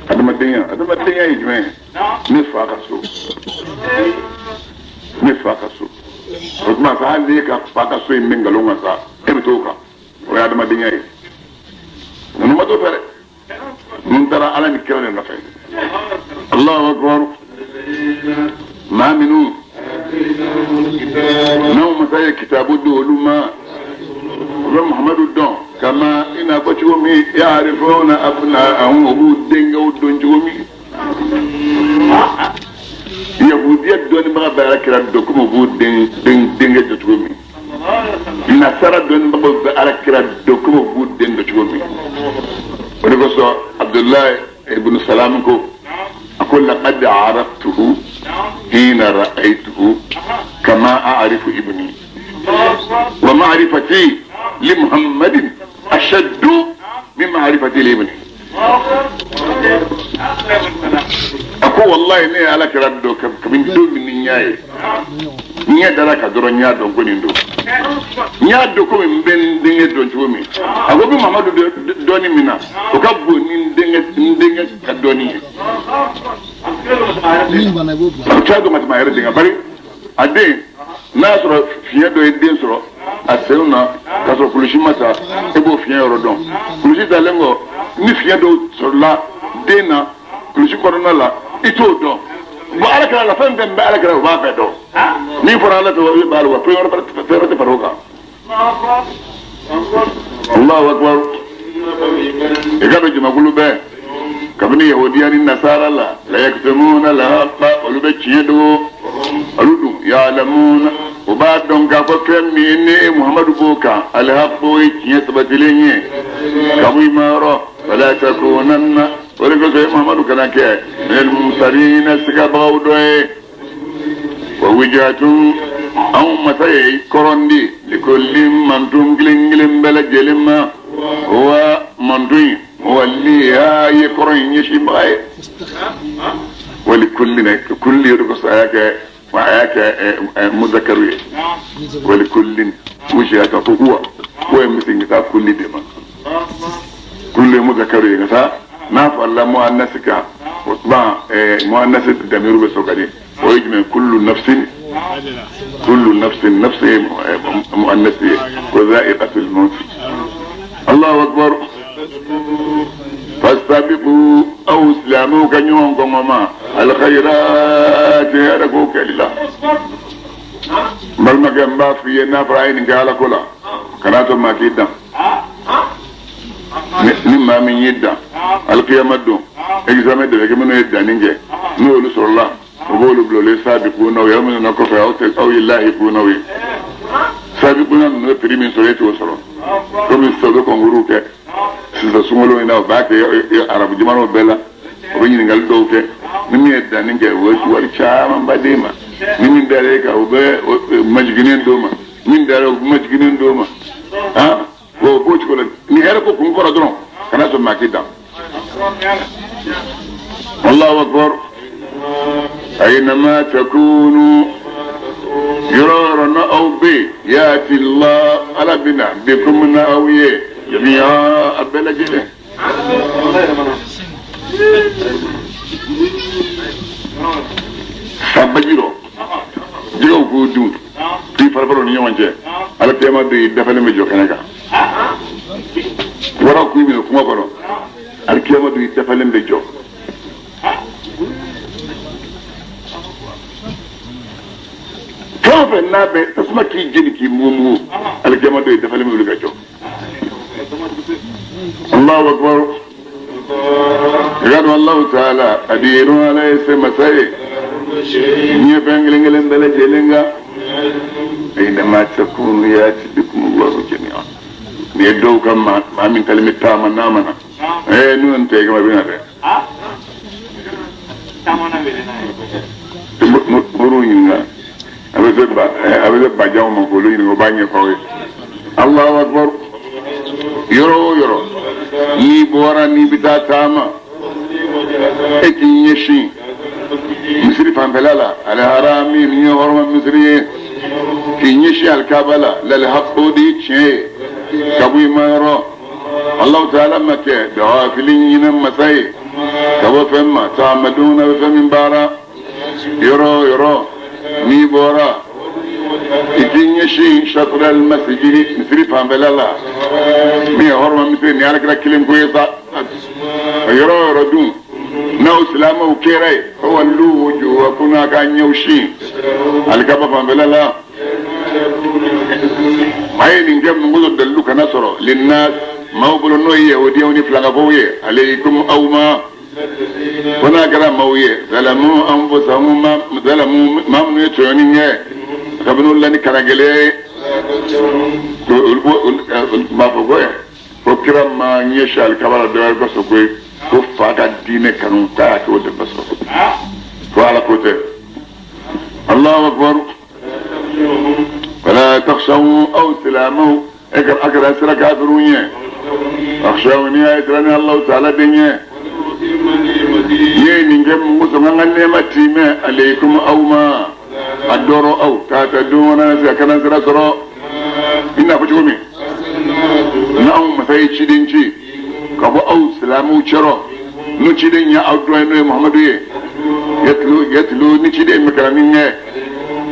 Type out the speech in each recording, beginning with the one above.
Adamadenya, adamadenya ye jumɛn ye? Ne fa ka so, ne fa ka so. O tuma sa, hali n'e ka fa ka so in bɛ nkalon kan sa, e bɛ t'o kan. O ye adamadenya ye. Ninnu ma t'o fɛ dɛ, ninnu taara Ala ni kira de nɔfɛ. Alahu akbar. Maa minnu n'anw masa ye kitabu di olu ma, u bɛ Muhamadu dɔn kama i n'a fɔ cogo min yarifuna abna'ahum, u b'u denkɛw dɔn cogo min. Yahudiya dɔnnibaga bɛ Ala kira dɔn komi u b'u denkɛ dɔn cogo min. Nasara dɔnnibagaw bɛ Ala kira dɔn komi u b'u den dɔn cogo min. O de kosɔn Abudulayi ibn Salam ko, a ko laqad araftuhu hina ra'aytuhu kama a'rifu ibni wa ma'rifati li Muhammadin ashaddu min ma'rifati li ibni. A ko wallahi ne ye Ala kira dɔn kabini don min ni n y'a ye, n ɲɛ dara ka dɔrɔn, n y'a dɔn ko nin don, n y'a dɔn komi n bɛ n denkɛ dɔn cogo min. A ko bi Mamadu dɔɔni min na, o ka bon ni n denkɛ ka dɔɔni ye. A t'a dɔn ka tɛmɛ a yɛrɛ denkɛ, bari a den n'a y'a sɔrɔ fiɲɛ dɔ ye den sɔrɔ a senw na k'a sɔrɔ kulusi ma ta, e b'o fiɲɛ yɔrɔ dɔn. Kulusi talen kɔ, ni fiɲɛ dɔw sɔrɔla den na kulusi kɔnɔna la, i t'o dɔn. Bon, Ala kɛra la, fɛn fɛn bɛ Ala kɛra, o b'a bɛɛ dɔn. N'i fɔra Ala fɛ, o b'a la wa, fɛn wɛrɛ fɛn wɛrɛ tɛ fara o kan. Allahu akbar. I ka dɔn jamakulu bɛɛ kabini yahudiya ni nasara la, la yaktumuna alhaqa, olu bɛ tiɲɛ dogo. Olu dun ya'lamuna, u b'a dɔn k'a fɔ fɛn min ni Muhamadu b'o kan, alhaqu, ye tiɲɛ sabatilen ye ka bɔ i ma yɔrɔ. Wala takunanna, o de kosɔn e Muhamadu kana kɛ minal mumtarina, sigabagaw dɔ ye. Wa wijatun, anw masa ye kɔrɔn di likulli mantun kelen kelen bɛɛ lajɛlen ma, wa mantun in muwalliha ye kɔrɔn in ɲɛsinbaga ye. Wali kulli na kulli yɛrɛ kosɔn a y'a kɛ, wa a y'a kɛ muzakaru ye. Wali kulli wujata ko huwa ko ye misin ka taa kulli de ma, kulli muzakaru ye ka taa n'a farala muannasi kan, o tuma muannasi damiru bɛ sɔrɔ ka di. O ye jumɛn? Kullu nafsin, kullu nafsin, nafsi ye muannasi ye ko za'iqatul maut. Allahu akbar. Fastabiqu, aw silamɛw ka ɲɔgɔn kɔngɔma alkhairat, hɛrɛ ko kɛli la. N balimakɛ, n b'a f'i ye, n'a fɔra a ye nin kɛ Ala ko la, kana to maa k'i dan. Ni maa min y'i dan, alikiyama don examen de bɛ kɛ, minnu ye danni kɛ, n'olu sɔrɔla, u b'olu bila, olu ye sabiqunaw ye. Aw minnu na kɔfɛ, aw tɛ, aw ye lahiqunaw ye. Sabiquna ninnu ye prix min sɔrɔ, e t'o sɔrɔ. Komi sisan u bɛ concours kɛ sisan sunkalo in na, u b'a kɛ arabu jamanaw bɛɛ la, u bɛ ɲininkali dɔw kɛ. Ni min ye danni kɛ, u bɛ wari camanba d'e ma. Ni min dara e kan, u bɛ majiginnen d'o ma. Min dara, u bɛ majiginnen d'o ma. Han, o b'o cogo la. Ni hɛrɛ ko kun kɔrɔ dɔrɔn, kana sɔn maa k'i dan. Allahu akbar. Aynama takunu, yɔrɔ o yɔrɔ na aw bɛ yen, yati Allah, Ala bɛna bikum, na aw ye, jami'a, a bɛɛ lajɛlen. Sa baji rɔ, jɛgɛw k'u dun k'i farifariw ni ɲɔgɔn cɛ, Ala kiyama bɛ yen, dafalen bɛ jɔ kɛnɛ kan. Waraw k'u minɛ kungo kɔnɔ, alikiyama don, i dafalen bɛ jɔ. Fɛn o fɛn n'a bɛ tasuma k'i jeni k'i mugu mugu, alikiyama don, i dafalen bɛ wuli ka jɔ. Allahu akbar. I ka dɔn Allahu taala qadirun, Ala ye se masa ye ɲɛ fɛn kelen kelen bɛɛ lajɛlen kan. Aynama takunu yati bikum Allahu jami'an. Nin ye dɔw ka maa min talen bɛ taama n'a ma na n'u tɛ kama bɛ na dɛ. Moriw ɲininka, a bɛ se ba a bɛ se bajanw ma k'olu ɲininka, o b'a ɲɛfɔ aw ye. Allahu akbar. Yɔrɔ o yɔrɔ n'i bɔra, n'i bɛ taa taama, e k'i ɲɛsin misiri fanfɛla la, aliharami min ye hɔrɔma misiri ye, k'i ɲɛsin alikaba la, lalihaqo de ye tiɲɛ ye ka bɔ i ma yɔrɔ. Allahu ta'ala ma kɛ bighafilin ɲinɛ masa ye ka bɔ fɛn ma ta'maluna bɛ fɛn min baara yɔrɔ o yɔrɔ n'i bɔra i k'i ɲɛsin shatral masjidi misiri fanfɛla la min ye hɔrɔma misiri ni alakira kelen ko ye sa yɔrɔ o yɔrɔ dun n'aw silamɛw kɛra yen fawallu wujuhakum a k'a ɲɛw sin alikaba fanfɛla la a ye nin kɛ mun kosɔn dalilu kana sɔrɔ linnas maaw bolo n'o ye yahudiyaw ni filankafow ye aleikum aw ma fo n'a kɛra maaw ye zalamu anfusahum zalamu maa minnu ye tɔɲɔni kɛ kabini olu la ni karagɛlɛya ye olu b'a fɔ ko ko kira ma ɲɛsin alikaba la dɔwɛrɛ kosɔn koyi ko fa ka diinɛ kanu k'a y'a kɛ o de kosɔn ko ala ko tɛ Allahu akbar wala takhshaw aw silamɛw e a kana siran kafiriw ɲɛ wakhshawni a ye siran ne Allahu ta'ala de ɲɛ n ye nin kɛ mun kosɔn n ka nɛɛma tiimɛ aleikum aw ma a dɔrɔ aw tahtadu na se ka kana sira sɔrɔ i n'a fɔ cogo min n'anw masa ye ciden ci ka bɔ aw silamɛw cɛrɔ n'o ciden ye aw dɔ ye n'o ye muhamadu ye yatulu ni ciden bɛ kalanni kɛ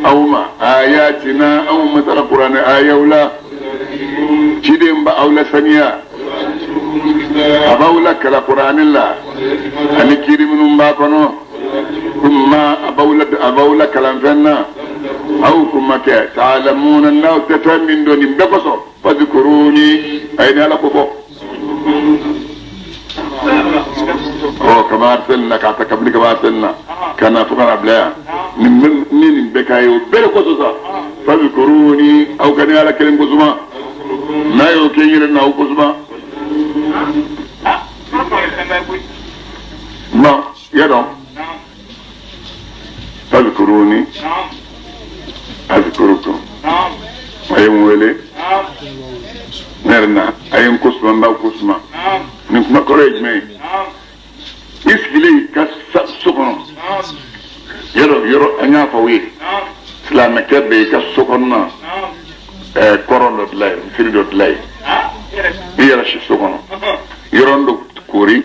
aw ma ayatina anw masa ka kuranɛ ayaw la ciden b'aw aw lasaniya a b'aw lakalan kuranɛ la ani kiiri minnu b'a kɔnɔ kuma a b'aw lakalan fɛn na aw kuma kɛ ta'lamuna n'aw tɛ fɛn min dɔn nin bɛɛ kosɔn fadhkuruni a ye ni ala ko fɔ ɔ kama arsalna k'a ta kabini kama arsalna ka na fo ka na bila yan nin ni nin bɛɛ k'a ye o bɛɛ de kosɔn sa fadhkuruni aw ka ni ala kelen kosuma n'a y'o kɛ n yɛrɛ n'aw kosuma bon y'a dɔn fadhkuruni azkurukum a ye n wele ne yɛrɛ na a ye n kosuma n b'aw kosuma nin kuma kɔrɔ ye jumɛn ye i sigilen i ka so kɔnɔ yɔrɔ yɔrɔ an y'a fɔ aw ye silamɛkɛ bɛ i ka so kɔnɔna kɔrɔn dɔ dilan yen misiri dɔ dilan yen i yɛrɛ si so kɔnɔ yɔrɔ dɔ koori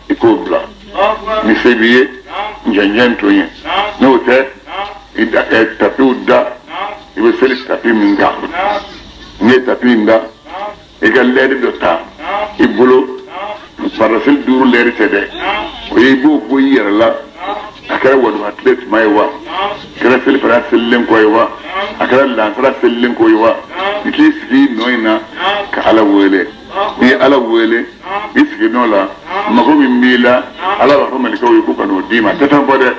i k'o bila ni se b'i ye njɛnjɛn to yen n'o tɛ i da tapiw da i bɛ seli tapi min kan n'i ye tapi in da i ka lɛri dɔ ta i bolo faraseli duuru lɛri tɛ dɛ o ye i b'o bɔ i yɛrɛ la a kɛra waduba tile tuma ye wa a kɛra selifana selilen kɔ ye wa a kɛra lansara selilen kɔ ye wa i k'i sigi i nɔ in na ka ala wele n'i ye ala wele i sigi nɔ la mago min b'i la ala b'a fɔ malikaw ye ko ka n'o d'i ma a tɛ fɛn fɔ dɛ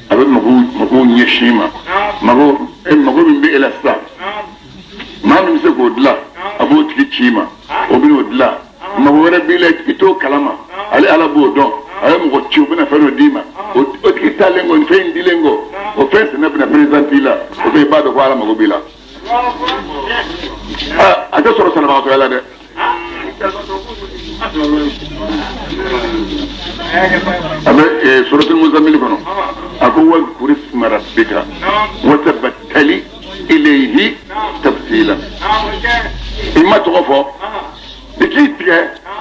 a bɛ mago ɲɛsin i ma mago mago min bɛ e la sisan maa min bɛ se k'o dilan a b'o tigi ci i ma o bɛ n'o dilan mago wɛrɛ b'i la i t'o kalama ale ala b'o dɔn a ye mɔgɔ ci o bɛna fɛn dɔ d'i ma o tigi taalen kɔ nin fɛn in dilen kɔ o fɛn sɛnɛ bɛna présenter i la o fɛ i b'a dɔn ko ala mago b'i la a tɛ sɔrɔ sanabagatɔya la dɛ a bɛ suratul muzammil kɔnɔ a ko wazkur isma rabbika wa tabattali ilayhi tabtila i ma tɔgɔ fɔ i k'i tigɛ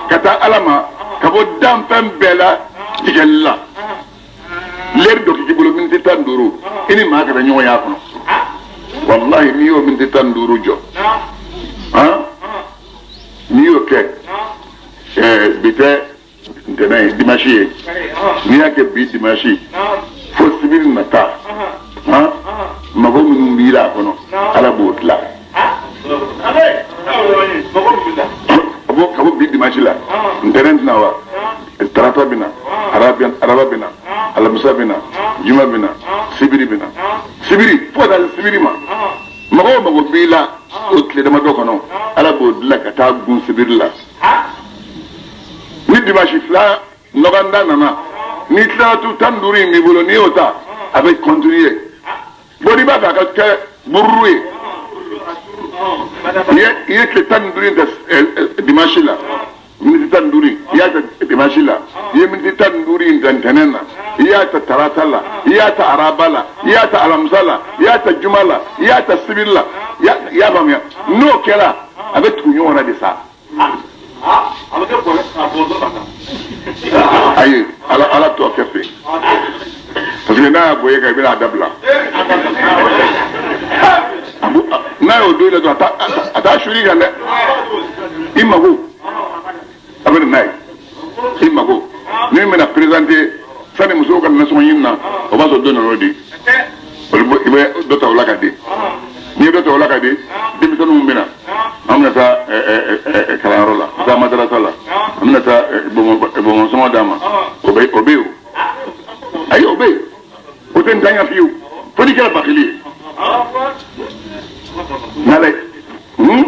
ka taa ala ma ka bɔ danfɛn bɛɛ la tigɛli la lɛri dɔ k'i bolo miniti 15 i ni maa kana ɲɔgɔn y'a kɔnɔ walahi n'i y'o miniti 15 jɔ han n'i y'o kɛ bi tɛ ntɛnɛn ye dimanche ye n'i y'a kɛ bi dimanche fo sibiri nata han mago minnu b'i la a kɔnɔ ala b'o dilan ka bɔ bi dimanche la ntɛnɛn tɛna wa tarata bɛ na araba bɛ na alamisa bɛ na juma bɛ na sibiri bɛ na sibiri fo ka taa se sibiri ma mago o mago b'i la o tile damadɔ kɔnɔ ala b'o dilan ka taa gun sibiri la ni dimanche fila nɔgɔnda nana ni tilala tu 15 in b'i bolo n'i y'o ta a bɛ continuer bon n'i b'a fɛ a ka kɛ bururu ye i ye tile 15 in ta dimanche la miniti 15 i y'a ta dimanche la i ye miniti 15 in ta ntɛnɛn na i y'a ta tarata la i y'a ta araba la i y'a ta alamisa la i y'a ta juma la i y'a ta sibiri la i y'a faamuya n'o kɛra a bɛ tugu ɲɔgɔn na de sa Ayi, ala ala t'o kɛ fɛ, parce que n'a y'a bɔ e kan, i bɛna a dabila. N'a y'o don i la dɔrɔn, a t'a suri kan dɛ. I mago a bɛ na n'a ye, i mago ni min bɛna présenter sani musow ka nasɔngɔ ɲini na, o b'a sɔrɔ dɔ nana o di. Olu i bɛ dɔ ta o la ka di. N'i ye dɔ ta o la ka di, denmisɛnninw bɛ na, an bɛna taa kalanyɔrɔ la, taa madarasa la, an bɛna taa bɔnbɔn sɔngɔ d'a ma. O bɛ, o bɛ yen o. Ayi, o bɛ yen, o tɛ ntanya fiyewu, fo n'i kɛra bakili ye n'ale. Mun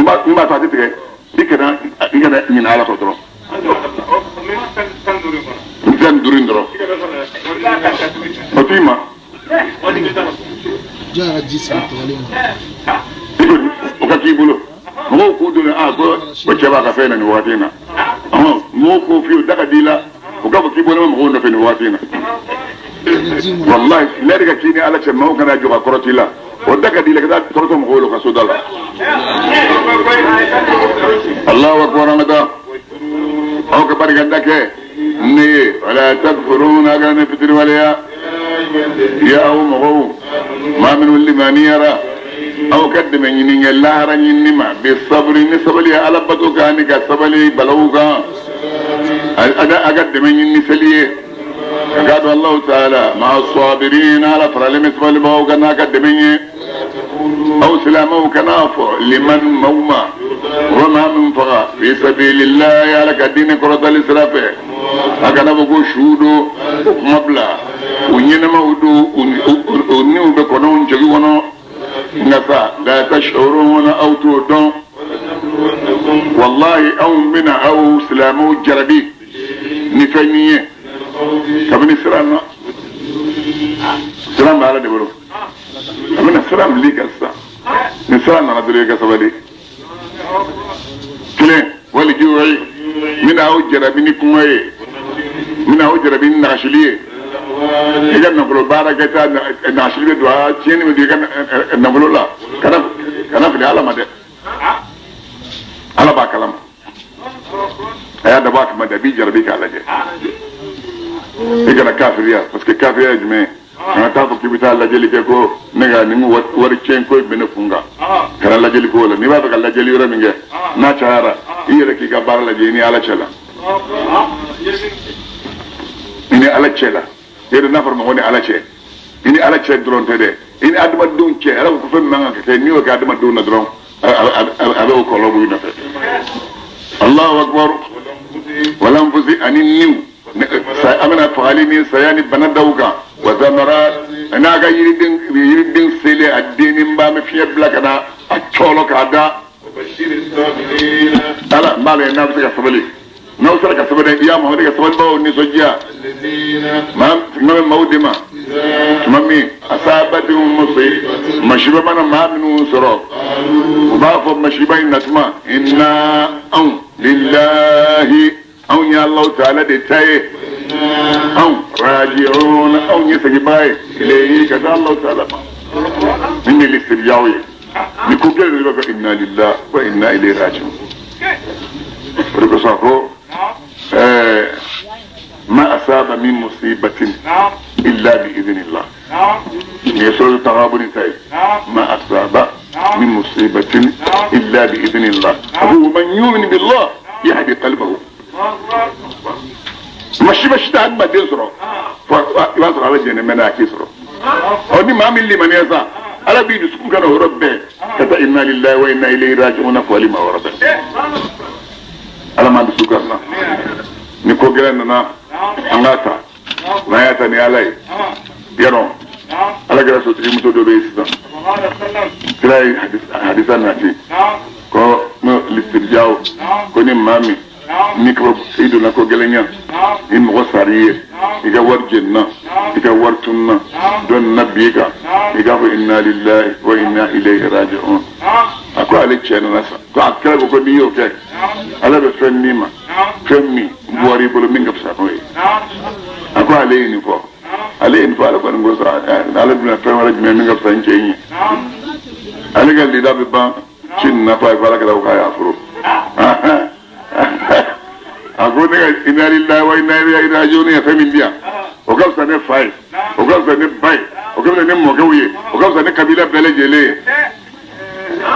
b'a, mun b'a to a tɛ tigɛ? I kana ɲinɛ Ala kɔ dɔrɔn. 15 in dɔrɔn, o t'i ma. Jɔn yɛrɛ ji sigi tigɛlen ma. I ko o ka k'i bolo, mɔgɔw k'u don a ko ko cɛ b'a ka fɛn na nin wagati in na. Ɔhɔn, mɔgɔw k'o f'i ye, o da ka di i la, o k'a fɔ k'i bɔlen bɛ mɔgɔw nɔfɛ nin wagati in na. Ni ji mun. Walahi, lɛri ka k'i ni Ala cɛ, maaw kana jɔ ka kɔrɔt'i la. O da ka di i la ka taa kɔrɔtɔ mɔgɔw la ka so da la. Allahu akbar. An ka taa, aw ka barika da kɛ ne ye. Wala takfuruna, kana ne fitiriwaleya. Ya aw mɔgɔw, maa minnu limaniyara, aw ka dɛmɛ ɲini kɛ lahara ɲinini ma bi saburi, ni sabali ye Ala bato kan, ni ka sabali balawu kan. A ka dɛmɛ ɲini ni seli ye, ka k'a dɔn Alahu taala maa sabirin, Ala faralen bɛ sabalibagaw kan n'a ka dɛmɛ ye. Aw silamɛw, kana fɔ liman maaw ma o maa min faga fi sabilillahi, Ala ka diinɛ kɔrɔtali sira fɛ, a kana fɔ ko su don. O kuma bila, u ɲɛnɛmaw don, u niw bɛ kɔnɔw jigi kɔnɔ. Nka sa, la tashuruna, aw t'o dɔn. Wallahi, anw bɛna aw silamɛw jarabi ni fɛn min ye kabini siran na. Siran bɛ Ala de bolo. A bɛna siran wuli ka sisan, ni siran nana dɔrɔn, i ka sabali. Kelen wali jiwoyi, n bɛna aw jarabi ni kɔngɔ ye, n bɛna aw jarabi ni nagasili ye. I ka nafolo baara kɛ taa, nagasili bɛ don a, tiɲɛni bɛ don i ka nafolo la. Kana fili Ala ma dɛ, Ala b'a kalama. A y'a dabɔ a kama de, a b'i jarabi k'a lajɛ. I kana kafiriya, parce que kafiriya ye jumɛn ye? Kana taa fɔ k'i bɛ taa lajɛli kɛ ko ne ka nin wari tiɲɛ ko in bɛ ne kun kan. Kana lajɛli ko la. N'i b'a fɛ ka lajɛli yɔrɔ min kɛ, n'a cayara, i yɛrɛ k'i ka baara lajɛ i ni Ala cɛ la, i ni Ala cɛ la. I yɛrɛ n'a fɔra mɔgɔ ni Ala cɛ, i ni Ala cɛ dɔrɔn tɛ dɛ, i ni adamadenw cɛ. Ala ko fɛn min man kan ka kɛ, n'i y'o kɛ adamadenw na dɔrɔn, a bɛ o kɔlɔlɔ bɔ i nɔfɛ. Allahu akbar. Walanfusi, ani niw, an bɛna fagali ni saya ni bana daw kan. Wa samara, n'a ka yiriden selen, a denni ba bɛ fiɲɛ bila ka na a cɔlɔ k'a da. Ala n b'a lajɛ n'a bɛ se ka sabali. N'aw sera ka sabali, i y'a Muhamadu ka sabalibagaw nisɔndiya. Maa tuma bɛ maaw de ma tuma min asabadenw muso masiba mana maa minnu sɔrɔ, u b'a fɔ masiba in natuma: inna, anw, lillahi, anw ye Alahu taala de ta ye, anw raji'un, anw ye seginbaa ye, ilayhi, ka taa Alahu taala ma. Nin de ye lisiriyaw ye. Ni ko gɛlɛn de b'a fɔ: inna lillahi wa inna ilayhi raji'un. O de kosɔn a ko ma asaba min musibatin illa bi idhnillah. Nin ye suratu Taghabun ta ye. Ma asaba min musibatin illa bi idhnillah. A ko wa man yu'min billah yahdi qalbahu. Masiba si tɛ adamaden sɔrɔ fo i b'a sɔrɔ Ala jɛnnen bɛ n'a ye a k'i sɔrɔ. Ɔ, ni maa min limaniya sa, Ala b'i dusukun ka na o yɔrɔ bɛɛ ka taa inna lillahi wa inna ilayhi raji'un fɔli ma o yɔrɔ bɛɛ. Ala m'an dusu kan na. Ni ko gɛlɛn nana, an k'a ta, n'an y'a ta ni Ala ye yarɔ. Ala kɛra sotigi muso dɔ bɛ yen sisan, kira ye hadisa nati ko no lisirijaw ko ni maa min ni kaba i donna ko gɛlɛn ɲa, ni mɔgɔ sari ye, i ka wari jenina, i ka wari tununa, dɔ nana bi kan, i k'a fɔ inna lillahi wa inna ilayhi raji'un. A ko ale cɛ nana sa, ko a kira ko n'i y'o kɛ, Ala bɛ fɛn d'i ma, fɛn min bɔra i bolo min ka fisa n'o ye. A ko ale ye nin fɔ, ale ye nin fɔ, ale kɔni ko sa, ale bɛna fɛn wɛrɛ jumɛn min ka fisa n cɛ in ye? Ale ka lida bɛ ban ci nin na fɔ a ye ko Ala kɛra ko k'a y'a furu. A ko ne ka inna lillahi wa inna ilayhi raji'un ye fɛn min di yan, o ka fisa ne fa ye, o ka fisa ne ba ye, o ka fisa ne mɔkɛw ye, o ka fisa ne kabila bɛɛ lajɛlen ye.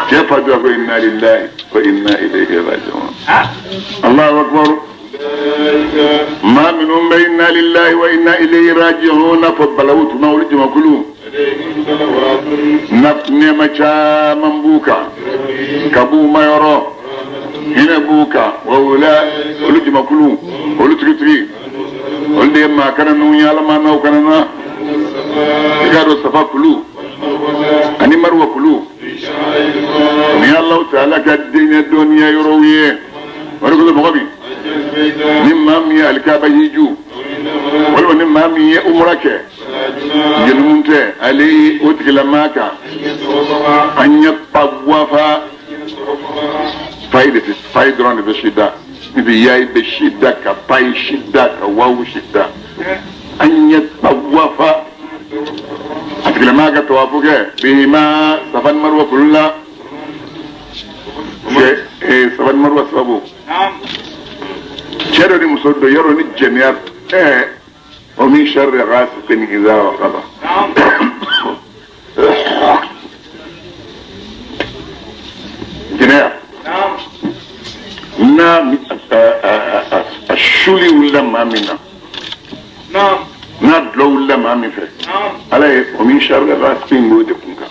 Cɛ fa dɔrɔn ko inna lillahi wa inna ilayhi raji'un. Allahu akbar. Maa minnu bɛ inna lillahi wa inna ilayhi raji'un n'a fɔ balawu tuma olu jamakulu na nɛɛma caman b'u kan ka b'u ma yɔrɔ, hinɛ b'u kan, wa wula olu jamakulu olu tigitigi olu de ye maa kana ninnu ye, Ala ma n'aw kana na. I k'a dɔn Safa kulu ani Marwa kulu ni Alahu Taala ka diinɛ dɔnniya yɔrɔw ye. O de kosɔn mɔgɔ min ni maa min ye alikaba hiju walima ni maa min ye umura kɛ, jurumu tɛ ale ye o tigilamaa kan. An ye tawafa fayi de tɛ fayi dɔrɔn de bɛ sida, ni bɛ yayi bɛ sida ka payi sida ka wawu sida. An ye tawafa a tigilamaa ka tawafu kɛ bihima Safa ni Marwa kulu la. Safa ni Marwa sababu cɛ dɔ ni muso dɔ yɔrɔ ni jɛnɛya o min sharri ghasiqin idha waqaba. Jɛnɛya n'a a suli wulila maa min na, n'a dulɔ wulila maa min fɛ, Ala ye o min sharri ghasiqin b'o de kun kan.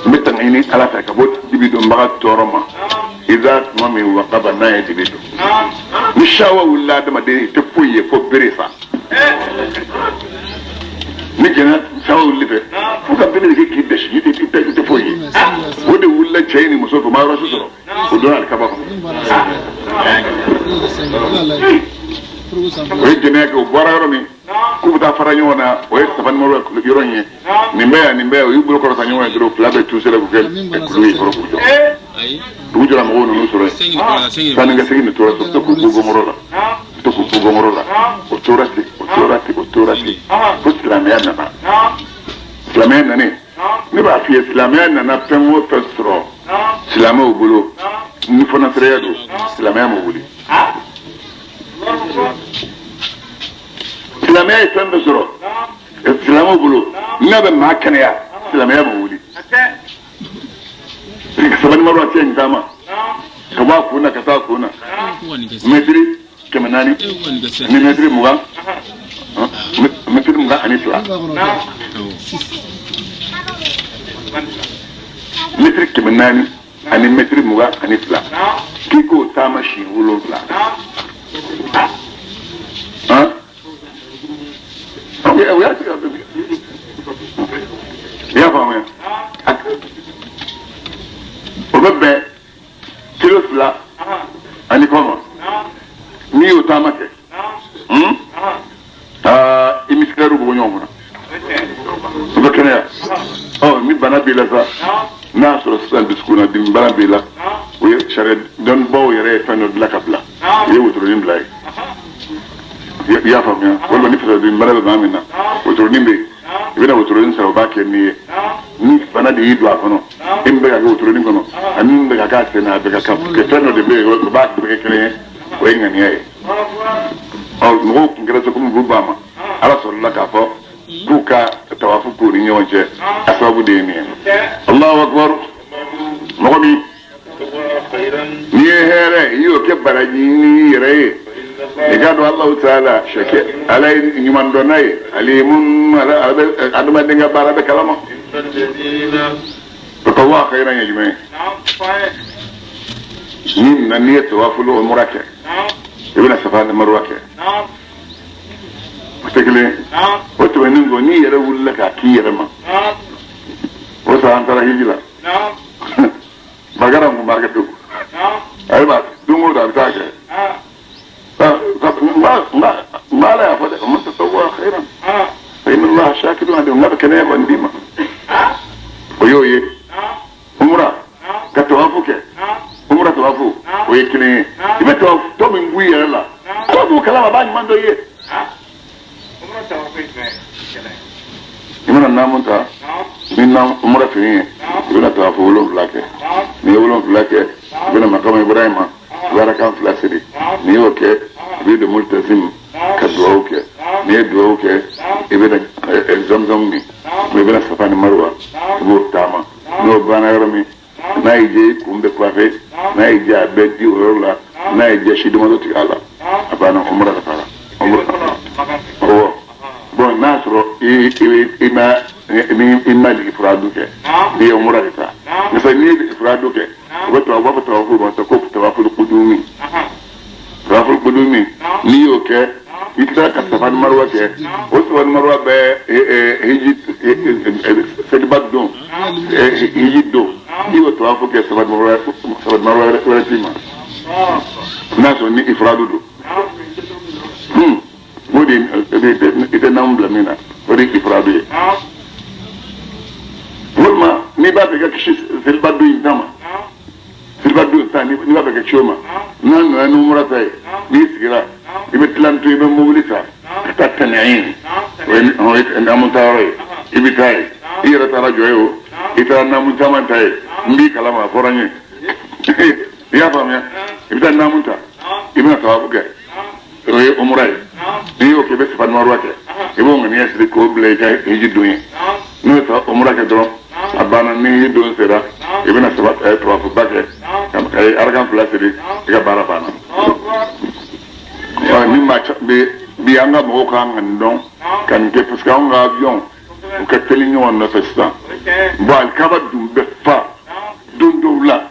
N bɛ tanga ɲini Ala fɛ ka bɔ dibi donbaga tɔɔrɔ ma. Idha tuma min waqaba n'a ye dibi don. Ni sawa wulila adamaden i tɛ foyi ye fo bere sa. Ni jɛnɛ sawa wulili fɛ fo ka bere de kɛ k'i dɛsɛ, i tɛ foyi ye. O de wulila cɛ ni muso fɛ, o ma yɔrɔ si sɔrɔ, o donna alikaba kɔnɔ. O ye jɛnɛya kɛ, o bɔra yɔrɔ min k'u bɛ taa fara ɲɔgɔn na, o ye Safa ni Marwa yɔrɔ in ye. Nin bɛ yan, nin bɛ yan, u y'u bolo kɔrɔta ɲɔgɔn ye dɔrɔn, fila bɛɛ tu sera k'u kɛ kulu ye kɔrɔ k'u jɔ. Dugu jɔra mɔgɔw ninnu sɔrɔ yen. Sanni ka segin nin tora ten, u to k'u bɔ gɔngɔrɔ la, u to k'u bɔ gɔngɔrɔ la, o tora ten, o tora ten, o tora ten, fo silamɛya nana. Silamɛya nanen, ne b'a f'i ye, silamɛya nana fɛn o fɛn sɔrɔ silamɛw bolo, ni fɔnasiraya don, silamɛya ma wuli. Silamɛya ye fɛn bɛɛ sɔrɔ silamɛw bolo, n'a bɛ maa kɛnɛya, silamɛya ma wuli. Safa ni Marwa cɛ in taama ka bɔ a kun na ka taa a kun na, mɛtiri 400 ni mɛtiri 20, mɛtiri 22, mɛtiri 400 ani mɛtiri 22, k'i k'o taama siɲɛ 7. I y'a faamuya? O bɛ bɛn kilo 2 ani kɔ ma. N'i y'o taama kɛ, i misikɛriw bɛ bɔ ɲɔgɔn kɔnɔ, o bɛ kɛnɛya. Ɔ ni bana b'i la sa, n'a y'a sɔrɔ sisan dusukun na dimi bana b'i la, o ye sariya dɔnnibaw yɛrɛ ye fɛn dɔ dilan ka bila, i ye wotoronin bila yen. I y'a faamuya? Walima ni fasadimi bana bɛ maa min na, wotoronin bɛ yen, i bɛna wotoronin sara, o b'a kɛ n'i ye. Ni bana de y'i don a kɔnɔ, e min bɛ ka kɛ wotoronin kɔnɔ, ani min bɛ ka k'a sen na, a bɛ ka kɛ fɛn dɔ de bɛ yen, o b'a bɛɛ kɛ kelen ye, o ye ŋaniya ye. Ɔ mɔgɔw tun kɛra se komi b'u ba ma, Ala sɔrɔla k'a fɔ k'u ka tawafu k'u ni ɲɔgɔn cɛ, a sababu de ye nin ye. Allahu akbar. Mɔgɔ min n'i ye hɛrɛ, i y'o kɛ baraji ɲini i yɛrɛ ye. I k'a dɔn Alahu Taala sɛkɛ Ala ye ɲuman dɔnna ye, alimun ala bɛ adamaden ka baara bɛɛ kalama. Tatawa khairan ye jumɛn ye? Ni nana n'i ye tawafu umura kɛ, i bɛna Safa ni Marwa kɛ, o tɛ kelen ye. O tɛmɛnen kɔ, n'i yɛrɛ wulila k'a k'i yɛrɛ ma, o sɔrɔ an taara hiji la, Bagara kun b'a kɛ pewu, ayiwa don o don a bɛ taa kɛ. N b'a la y'a fɔ dɛ, o man tatawwa khairan fa inna Allaha shakirun alim, n ka bɛ kɛnɛya kɔni d'i ma. O y'o ye. Umura ka tawafu kɛ, umura tawafu o ye kelen ye. I bɛ tawafu tɔ min b'u yɛrɛ la, Ala b'o kalama, a b'a ɲuman dɔ i ye. I mana naamu ta ni umura fini ye, i bɛna tawafu 7 kɛ. N'i ye 7 kɛ, I bɛna makama Ibrahima i bɛ arakan fila siri n'i y'o kɛ i bɛ don multazim ka duwawu kɛ n'i ye duwawu kɛ i bɛna zamzam min i bɛna Safa ni Marwa i b'o taama n'o banna yɔrɔ min n'a y'i diya i kun bɛ coiffé n'a y'i diya a bɛ di o yɔrɔ la n'a y'i diya si damadɔ tigɛ a la a banna umra ka taara umra awɔ bon n'a sɔrɔ i ma i ma ifradu kɛ n'i ye umra de ta misali n'i ye ifradu kɛ u bɛ tawafu b'a fɔ tawafu ma ko tawaful qudumi tawaful qudumi n'i y'o kɛ i tilala ka Safa ni Marwa kɛ o Safa ni Marwa bɛ hiji seliba don hiji don n'i y'o tawafu kɛ Safa ni Marwa wɛrɛ t'i ma n'a sɔrɔ ni ifradu don o de i tɛ naamu bila min na o de ye ifradu ye walima n'i b'a fɛ ka kisi seliba don in ta ma seliba don ta n'i b'a fɛ ka kisi o ma n'a nana ni umura ta ye n'i sigira i bɛ tila to i bɛ mobili ta ka taa Tanɛn o ye naamu ta yɔrɔ ye i bɛ taa yen i yɛrɛ taara jɔ ye o i taara naamu caman ta ye n b'i kalama a fɔra n ye i y'a faamuya i bɛ taa naamu ta i bɛna tawafu kɛ o ye umura ye n'i y'o kɛ i bɛ Safa ni Marwa kɛ i b'o ŋaniya siri k'o bila i ka hiji don ye n'o ye umura kɛ dɔrɔn a banna ni hiji don sera i bɛna tawafuba kɛ ka arakan fila siri i ka baara banna. Ni maa bi an ka mɔgɔw kan ka nin dɔn ka nin kɛ parce que anw ka avion u ka teli ɲɔgɔn nɔfɛ sisan bon alikaba dun bɛ fa don dɔw la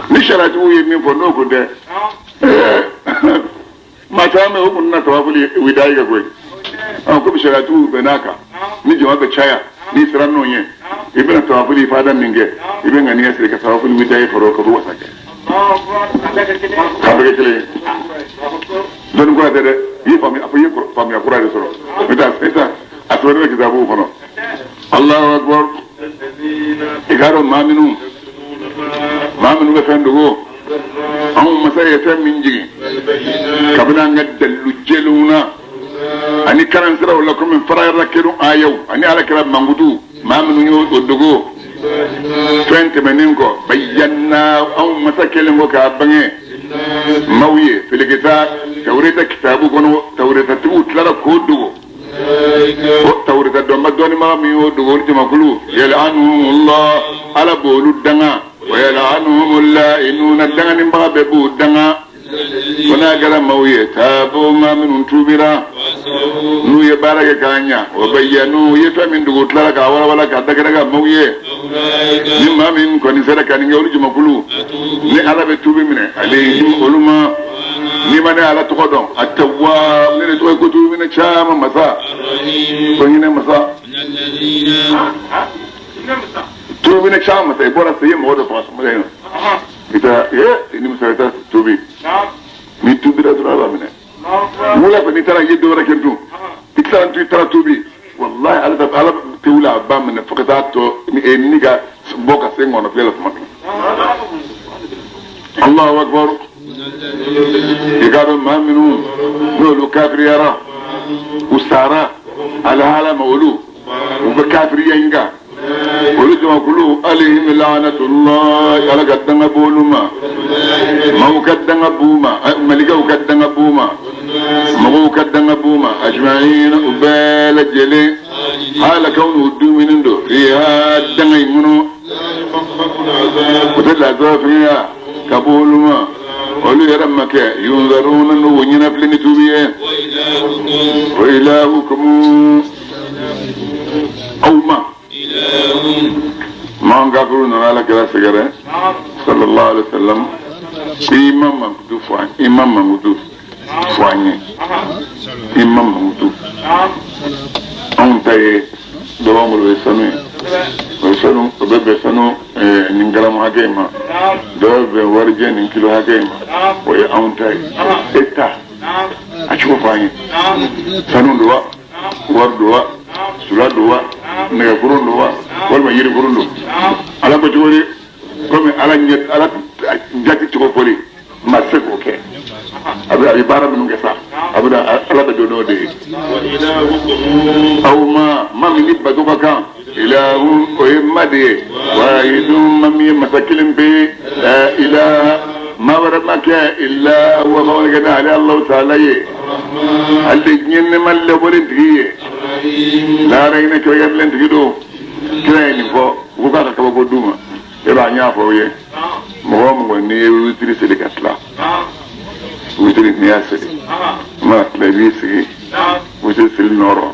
ni sariyatigiw ye min fɔ n'o ko tɛ maa caman bɛ o kun na tawafuli widayi kɛ koyi komi sariyatigiw bɛnn'a kan ni jama bɛ caya n'i sera n'o ye i bɛna tawafuli ifada min kɛ i bɛ ŋaniya siri ka tawafuli widayi fara o kan o bɛ wasa kɛ k'a bɛɛ kɛ kelen ye dɔnni kura tɛ dɛ i ye faamuya a fɔ i ye faamuya kura de sɔrɔ i tɛ a sɛbɛnnen bɛ kitabuw kɔnɔ Allahu akbar i k'a dɔn maa minnu bɛ fɛn dogo anw masa ye fɛn min jigin kabini an ka dalilu jɛlenw na ani karansiraw la komi farayara kelen ayaw ani ala kɛra mankutu maa minnu y'o dogo fɛn tɛmɛnen kɔ bayyana anw masa kɛlen kɔ k'a bange maaw ye filikita tawureta kitabu kɔnɔ tawuretatigiw tilara k'o dogo o tawureta dɔnba dɔnnibaga min y'o dogo olu jamakulu yal'anuhumullah ala b'olu danga wa yal'anuhumullainuna danganibaga bɛɛ b'u danga ko n'a kɛra maaw ye taabo maa minnu tuubira n'u ye baara kɛ k'a ɲa o bayyanu u ye fɛn min dogo tilara k'a walawala k'a dakɛrɛ ka maaw ye ni maa min kɔni sera ka nin kɛ olu jamakulu ni ala bɛ tuubi minɛ alayhim olu ma n'i ma ne ala tɔgɔ dɔn a tawwab ne de tɔgɔ ye ko tuubi minɛ caman masa ko hinɛ masa tuubi minɛ caman masa i bɔra sisan i ye mɔgɔ dɔ faga sɔgɔmada in na i taara ni muso i taara tuubi n'i tuubira dɔrɔn ala b'a minɛ wula fɛ n'i taara i ye dɔ wɛrɛ kɛ dun i tilara i taara tuubi wallahi ala tɛ wuli a b'a minɛ fo ka taa tɔ ni ka bɔ ka se ŋɔnɔ fiyɛ la tuma min Allahu akbar i k'a dɔn maa minnu n'olu kafiriyara u sara alahala ma olu u bɛ kafiriya in kan olu jamakulu alayhim la'anatullah ala ka danga b'olu ma maaw ka danga b'u ma malikaw ka danga b'u ma mɔgɔw ka danga b'u ma ajma'in u bɛɛ lajɛlen hala kawnu dumuni don fiha danga in kɔnɔ o tɛ lazaba fɛngɛ ka bɔ olu ma olu yɛrɛ ma kɛ yunzaruna n'u ɲɛnafilɛ ni tuubi ye wa ilahukum aw ma maa kafiru nana ala kira sɛgɛrɛ sallallahu alaihi wa sallam i ma mankutu fɔ an i ma mankutu fɔ an ye i ma mankutu anw ta ye dɔ b'an bolo o ye sanu ye o ye sanu o bɛ bɛn sanu nin garamu hakɛ in ma dɔ bɛ bɛn warijɛ nin kilo hakɛ in ma o ye anw ta ye e ta a cogo fɔ an ye sanu don wa wari don wa sula don wa nɛgɛkurun don wa walima yirikurun don ala ko cogo di komi ala ɲɛ ala jati cogo fɔli ma se k'o kɛ a bɛ baara minnu kɛ sa a bɛ ala bɛ don n'o de ye aw ma ma min ni bato ka kan ilahun o ye ma de ye wahidun ma min ye masa kelen pe ye La ilaha ma wɛrɛ ma kɛ illa huwa ma wɛrɛ kɛ n'ale Alahu taala ye. Ale de diɲɛ nɛɛma lɛbɔlen tigi ye. Lahara hinɛ kɛrɛnkɛrɛnlen tigi don. Kira ye nin fɔ, u ko k'a ka kabako d'u ma. E b'a ɲɛ fɔ aw ye. Mɔgɔ o mɔgɔ n'i ye witiri seli ka tila, witiri n'i y'a seli, i mana tila i b'i sigi witiri seli nɔrɔ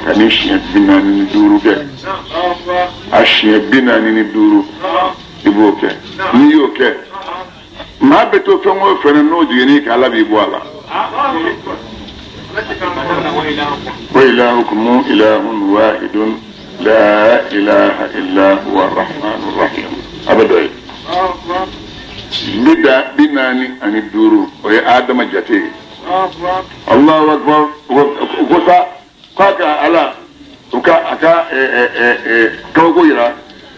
ka ni siɲɛ 45 kɛ. A siɲɛ 45 i b'o kɛ. N'i y'o kɛ, maa bɛ to fɛn o fɛn na n'o jiginn'i kan, Ala b'i bɔ a la. Wa ilahukum ilahun wahidun la ilaha illa huwa arrahmanur rahim. A bɛ dɔ ye. 45, o ye Adama jate ye. Allahu akbar. U ko sa k'a ka Ala u ka a ka kabako yira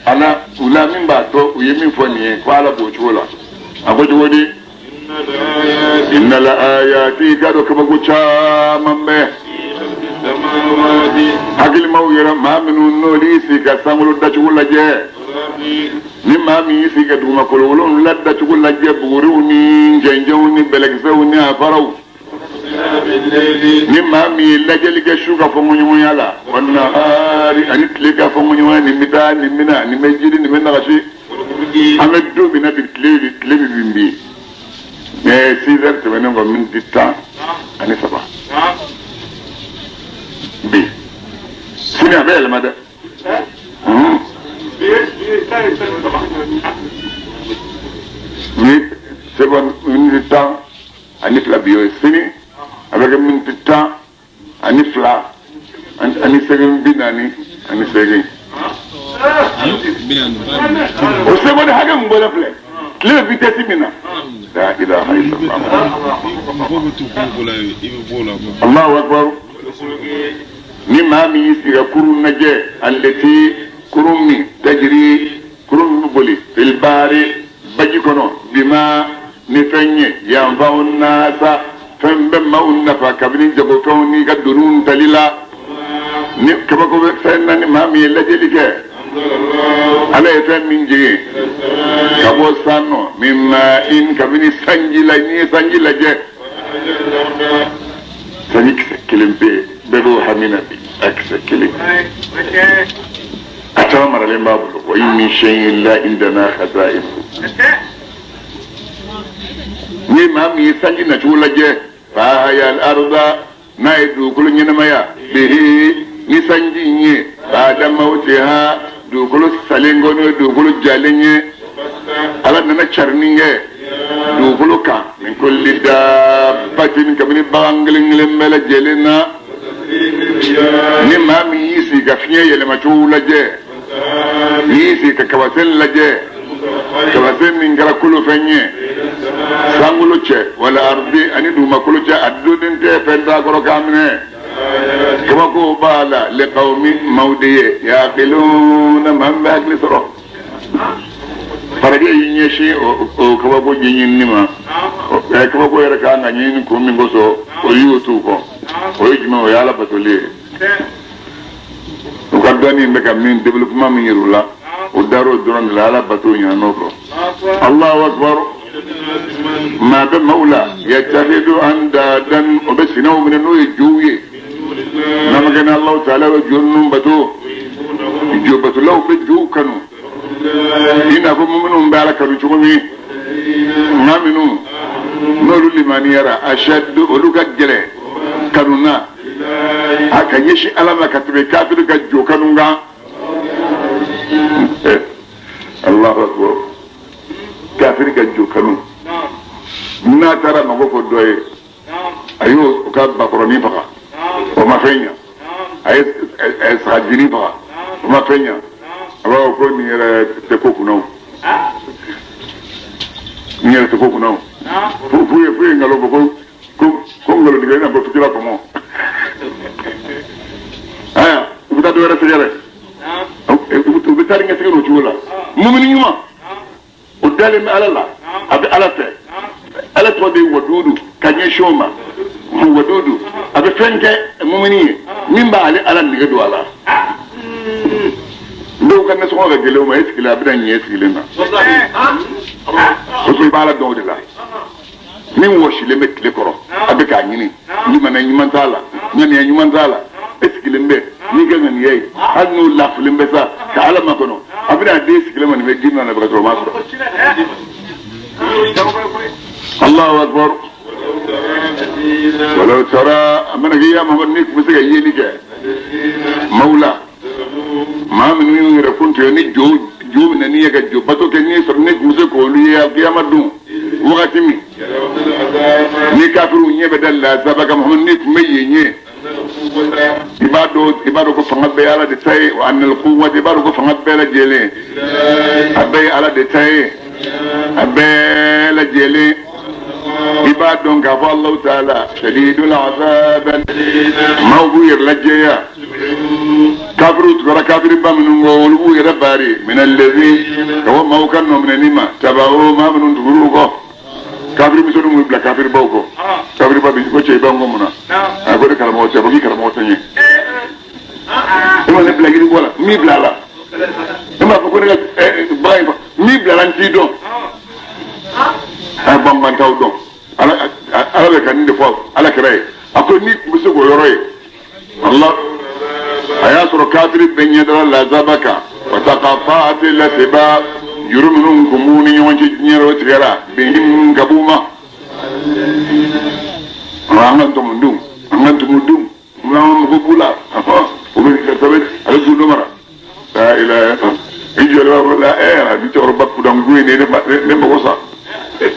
Ala u la min b'a to u ye min fɔ nin ye ko Ala b'o cogo la. A ko cogo di? Inna la ayati ka dɔ kabako caman bɛ. Hakilimaw yɛrɛ maa minnu n'olu y'i sigi ka sankolo dacogo lajɛ, ni maa min y'i sigi ka dugumakolo wolonwula dacogo lajɛ, buguriw ni cɛncɛnw ni bɛlɛkisɛw ni a faraw, ni maa min ye lajɛli kɛ su ka fɔnkɔɲɔgɔnya la, wa nahari ani tile ka fɔnkɔɲɔgɔnya, nin bɛ taa nin bɛ na, nin bɛ jiri nin bɛ nagasi. An bɛ don min na bi, tile bɛ bin bi. Mais 6 heures tɛmɛnen kɔ miniti 13. Bi sini a bɛ yɛlɛma dɛ. Ni seconde miniti 12 bi o ye sini a bɛ kɛ miniti 12 ani seegin 48. O seconde hakɛ min bɔra filɛ tile bɛ vitesse min na. La ilaha illallah. Allahu akbar. Ni maa min y'i sigi ka kurun lajɛ, alati kurun min tajiri kurun min bɛ boli filibari baji kɔnɔ bima ni fɛn ye yanfa'u nasa fɛn bɛ maaw nafa kabini jagofɛnw n'i ka doniw tali la. Ni kabako bɛ fɛn na ni maa min ye lajɛli kɛ, Ala ye fɛn min jigin ka bɔ san nɔ min ma'in kabini sanji la, n'i ye sanji lajɛ, sanji kisɛ kelen pe bɛɛ b'o hami na bi, a kisɛ kelen a caman maralen b'a bolo. Wa in min shay'in illa indana khaza'inu. Ni maa min ye sanji nacogo lajɛ, fa ahya al-arda n'a ye dugukolo ɲɛnamaya bihi ni sanji in ye, ba'da mawtiha dugukolo salen kɔ n'o ye dugukolo jalen ye, Ala nana carinni kɛ dugukolo kan min kulli dabbatin kabini bagan kelen kelen bɛɛ lajɛlen na. Ni maa min y'i sigi ka fiɲɛ yɛlɛmacogo lajɛ, n'i y'i sigi ka kabasen lajɛ, kabasen min kɛra kolofɛn ye sankolo cɛ wala ardi ani dugumakolo cɛ, a donnen tɛ fɛn t'a kɔrɔ k'a minɛ. Kabako b'a la liqawmi maaw de ye yaqiluna maa min bɛ hakili sɔrɔ. Farajɛ y'i ɲɛsin o kabako ɲɛɲinini ma. Kabako yɛrɛ ka kan ka ɲɛɲini kun min kosɔn, o y'o t'u kɔ. O ye jumɛn? O ye Ala batoli ye. U ka dɔnni bɛ ka min développement min yir'u la, o dar'o dɔrɔn de la, Ala bato ɲinɛn'o kɔ. Allahu akbar. Maa bɛ maaw la yattakhidhu andadan, o bɛ sinaw minɛ n'o ye jow ye. N'a ma kɛ ni Alahu taala bɛ jo ninnu bato, jo batolaw bɛ jow kanu i n'a fɔ minnu bɛ Ala kanu cogo min. Maa minnu n'olu limaniyara ashaddu olu ka gɛlɛn kanu na a ka ɲɛsin Ala ma ka tɛmɛ kafiri ka jo kanu kan. Allahu akbar. Kafiri ka jo kanu n'a taara mago fɔ dɔ ye, a y'o ka bakɔrɔnin faga, o ma fɛn ɲa. A ye sagajinin faga, o ma fɛn ɲa. A b'a fɔ ko nin yɛrɛ tɛ ko kunna o, nin yɛrɛ tɛ ko kunna o. F'u ye nkalon fɔ ko ko nkalontigɛ i n'a fɔ fitira kɔmɔ. Aya, u bɛ taa dɔ wɛrɛ sɛgɛrɛ, u bɛ taa ni ka segin o cogo la. Mumini ɲuman o dalen bɛ Ala la, a bɛ Ala fɛ. Ala tɔgɔ de ye wadudu ka ɲɛsin o ma. Wadudu a bɛ fɛn kɛ mumini ye min b'ale Ala nege don a la. Dɔw ka nasɔngɔ ka gɛlɛn o ma, e sigilen a bɛna ɲɛ sigilen na. O to i b'a la dɔn o de la. Min wɔsilen bɛ tile kɔrɔ a bɛ k'a ɲini limaniya ɲuman t'a la ŋaniya ɲuman t'a la e sigilen bɛ n'i ka ŋaniya ye hali n'o lafilen bɛ sa ka Ala makɔnɔ a bɛna a den sigilen ma nin bɛ ji min na ka sɔrɔ o m'a sɔrɔ. Allahu akbar. Walaw tara a mana kɛ ya Muhammad n'i tun bɛ se ka yeli kɛ mawla maa minnu y'u yɛrɛ kun tigɛ ni jo jo minɛ n'i ye ka jo bato kɛ n'i sɔrɔ ne tun bɛ se k'olu ye alkiyama don wagati min ni kafiriw ɲɛ bɛ da lazaba kan Muhammad n'i tun bɛ yen ɲɛ i b'a dɔn ko fanga bɛɛ ye Ala de ta ye wa anal quwwata i b'a dɔn ko fanga bɛɛ lajɛlen a bɛɛ ye Ala de ta ye a bɛɛ lajɛlen i b'a dɔn k'a fɔ Alahu taala shadidul azab maaw b'u yɛrɛ lajɛya kafiriw tugura kafiriba minnu kɔ olu b'u yɛrɛ baari minallezi ka bɔ maaw ka nɔminɛni ma tabaw maa minnu tugur'u kɔ kafiri misɛnninw b'u bila kafiribaw kɔ kafiriba bi ko cɛ i b'an kɔ mun na a ko ne karamɔgɔ tɛ ko k'i karamɔgɔ tɛ ɲɛ e ma ne bila yiri bɔ la min bila a la e m'a fɔ ko ne ka bagan in fɔ min bila la n t'i dɔn a banban t'aw dɔn ala bɛ ka nin de fɔ ala kira ye a ko n'i tun bɛ se k'o yɔrɔ ye Allah a y'a sɔrɔ kafiri bɛɛ ɲɛ dara lazaba kan fataqata'ati lasba juru minnu kun b'u ni ɲɔgɔn cɛ diɲɛ o tigɛra bihim ka b'u ma an ka tɔmɔdenw an ka tumudenw an ka mago b'u la o bɛ kɛ sababu a bɛ gundo mara la ilaha i jɔlen b'a fɔ la a ni cɛkɔrɔba kudanko ye ne mago sa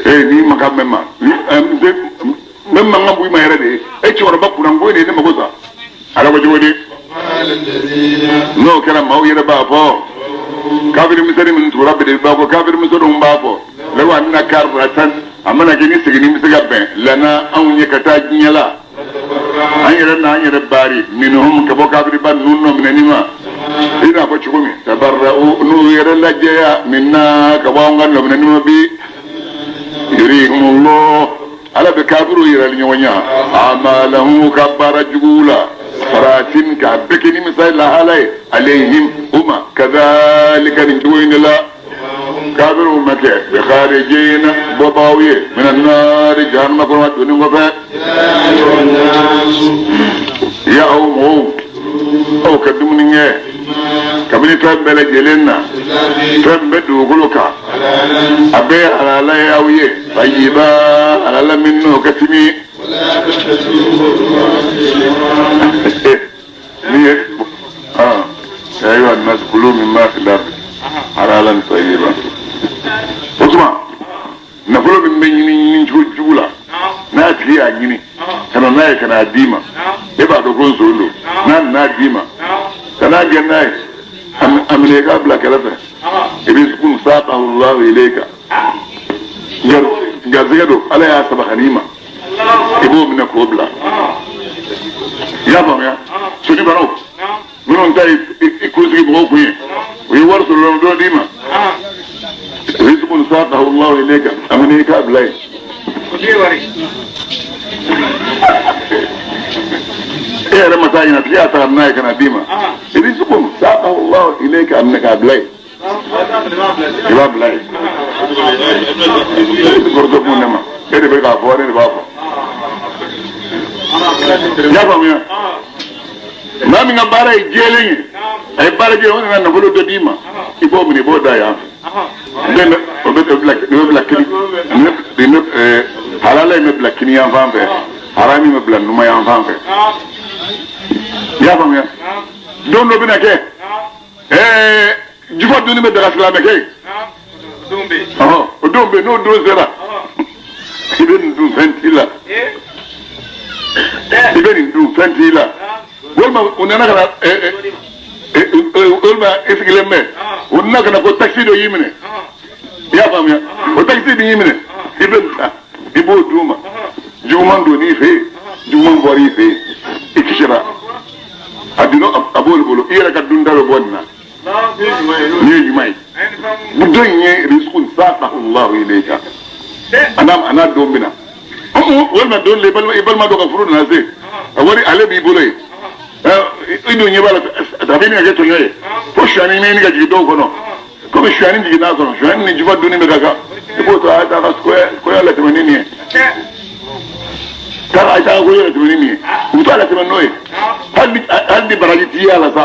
n'i mankan mɛn ma n bɛ mankan bɔ i ma yɛrɛ de ye e cɛkɔrɔba kudanko ye ne mago sa ala ko cogo di n'o kɛra maaw yɛrɛ b'a fɔ kafiri misɛnnin minnu tugura belebeleba kɔ kafiri misɛnninw b'a fɔ law anna karratan a mana kɛ ni seginni bɛ se ka bɛn lana anw ye ka taa diɲɛ la an yɛrɛ n'an yɛrɛ baari minhum ka bɔ kafiriba ninnu nɔ minɛni ma i n'a fɔ cogo min tabarra'u n'u yɛrɛ lajɛya minna ka bɔ anw ka nɔ minɛni ma bi yurihimullah ala bɛ kafiriw yɛrɛ ɲɔgɔn ɲɛ amalahum ka baara juguw la faratin k'a bɛɛ kɛ ni misali lahala ye alayhim u ma kadhalika nin cogo in de la kafiriw ma kɛ bi kharijina bɔbaaw ye minan naari jahannama kɔnɔ donni kɔfɛ ya aw mɔgɔw aw ka dumuni kɛ kabini fɛn bɛɛ lajɛlen na fɛn bɛ dugukolo kan a bɛɛ ye halala ye aw ye tayiba halala min n'o ka timi ni ye ya ayyuha an-nas kulu mimma fil ardi halalan tayyiban o tuma nafolo min bɛ ɲini ɲini cogo jugu la n'a tigi y'a ɲini ka na n'a ye ka n'a d'i ma e b'a dɔn ko n zon don n'a nana d'i ma ka n'a gɛn n'a ye a minɛ i k'a bila kɛrɛfɛ i bɛ kun saqahu Allahu ilayka garizigɛ don ala y'a saba ka n'i ma i b'o minɛ k'o bila i y'a faamuya soni baraw minnu ta ye i kunsigi mɔgɔw kun ye o ye wari sɔrɔ dɔ d'i ma rizqun saqahu Allahu ilayka a minɛ i k'a bila yen e yɛrɛ ma taa ɲini a tigi y'a ta ka n'a ye ka na d'i ma rizqun saqahu Allahu ilayka a minɛ k'a bila yen i b'a bila yen e bɛ kɔrɔtɔ kun ne ma e de bɛ k'a fɔ ne de b'a fɔ i y'a faamuya maa min ka baara ye jɛlen ye a ye baara jɛlen o nana nafolo dɔ d'i ma i b'o minɛ i b'o da yan fɛ o bɛ bila kini halala in bɛ bila kini yan fan fɛ harami bɛ bila numan yan fan fɛ i y'a faamuya don dɔ bɛna kɛ jufa dunni bɛ daga silamɛkɛ ye o don bɛ n'o don sera i bɛ nin dun fɛn t'i la i bɛ nin dun fɛn t'i la walima u nana ka na walima i sigilen bɛ u nana ka na ko takisi dɔ y'i minɛ i y'a faamuya o takisi min y'i minɛ i bɛ nin ta i b'o d'u ma juguman donn'i fɛ yen juguman bɔra i fɛ yen i kisira a donna a b'olu bolo i yɛrɛ ka dunta bɛ bɔ nin na nin ye ɲuman ye dɔ in ye rizqun saqahu Allahu ilayka a n'a don bɛ na walima don le i balima dɔ ka furu nana se a wari ale b'i bolo yen i dun ɲɛ b'a la a bɛ ɲini ka kɛ tɔɲɔ ye fo suyani ɲini ka jigin dɔw kɔnɔ komi suyani jiginn'a kɔnɔ suyani ni jufa dunni bɛ ka kan I b'o to a ye taa ka kɔɲɔ latɛmɛ ni nin ye. Taa a ye taa ka kɔɲɔ latɛmɛ ni nin ye. U bɛ taa latɛmɛ n'o ye. Hali ni baraji t'i ye a la sa,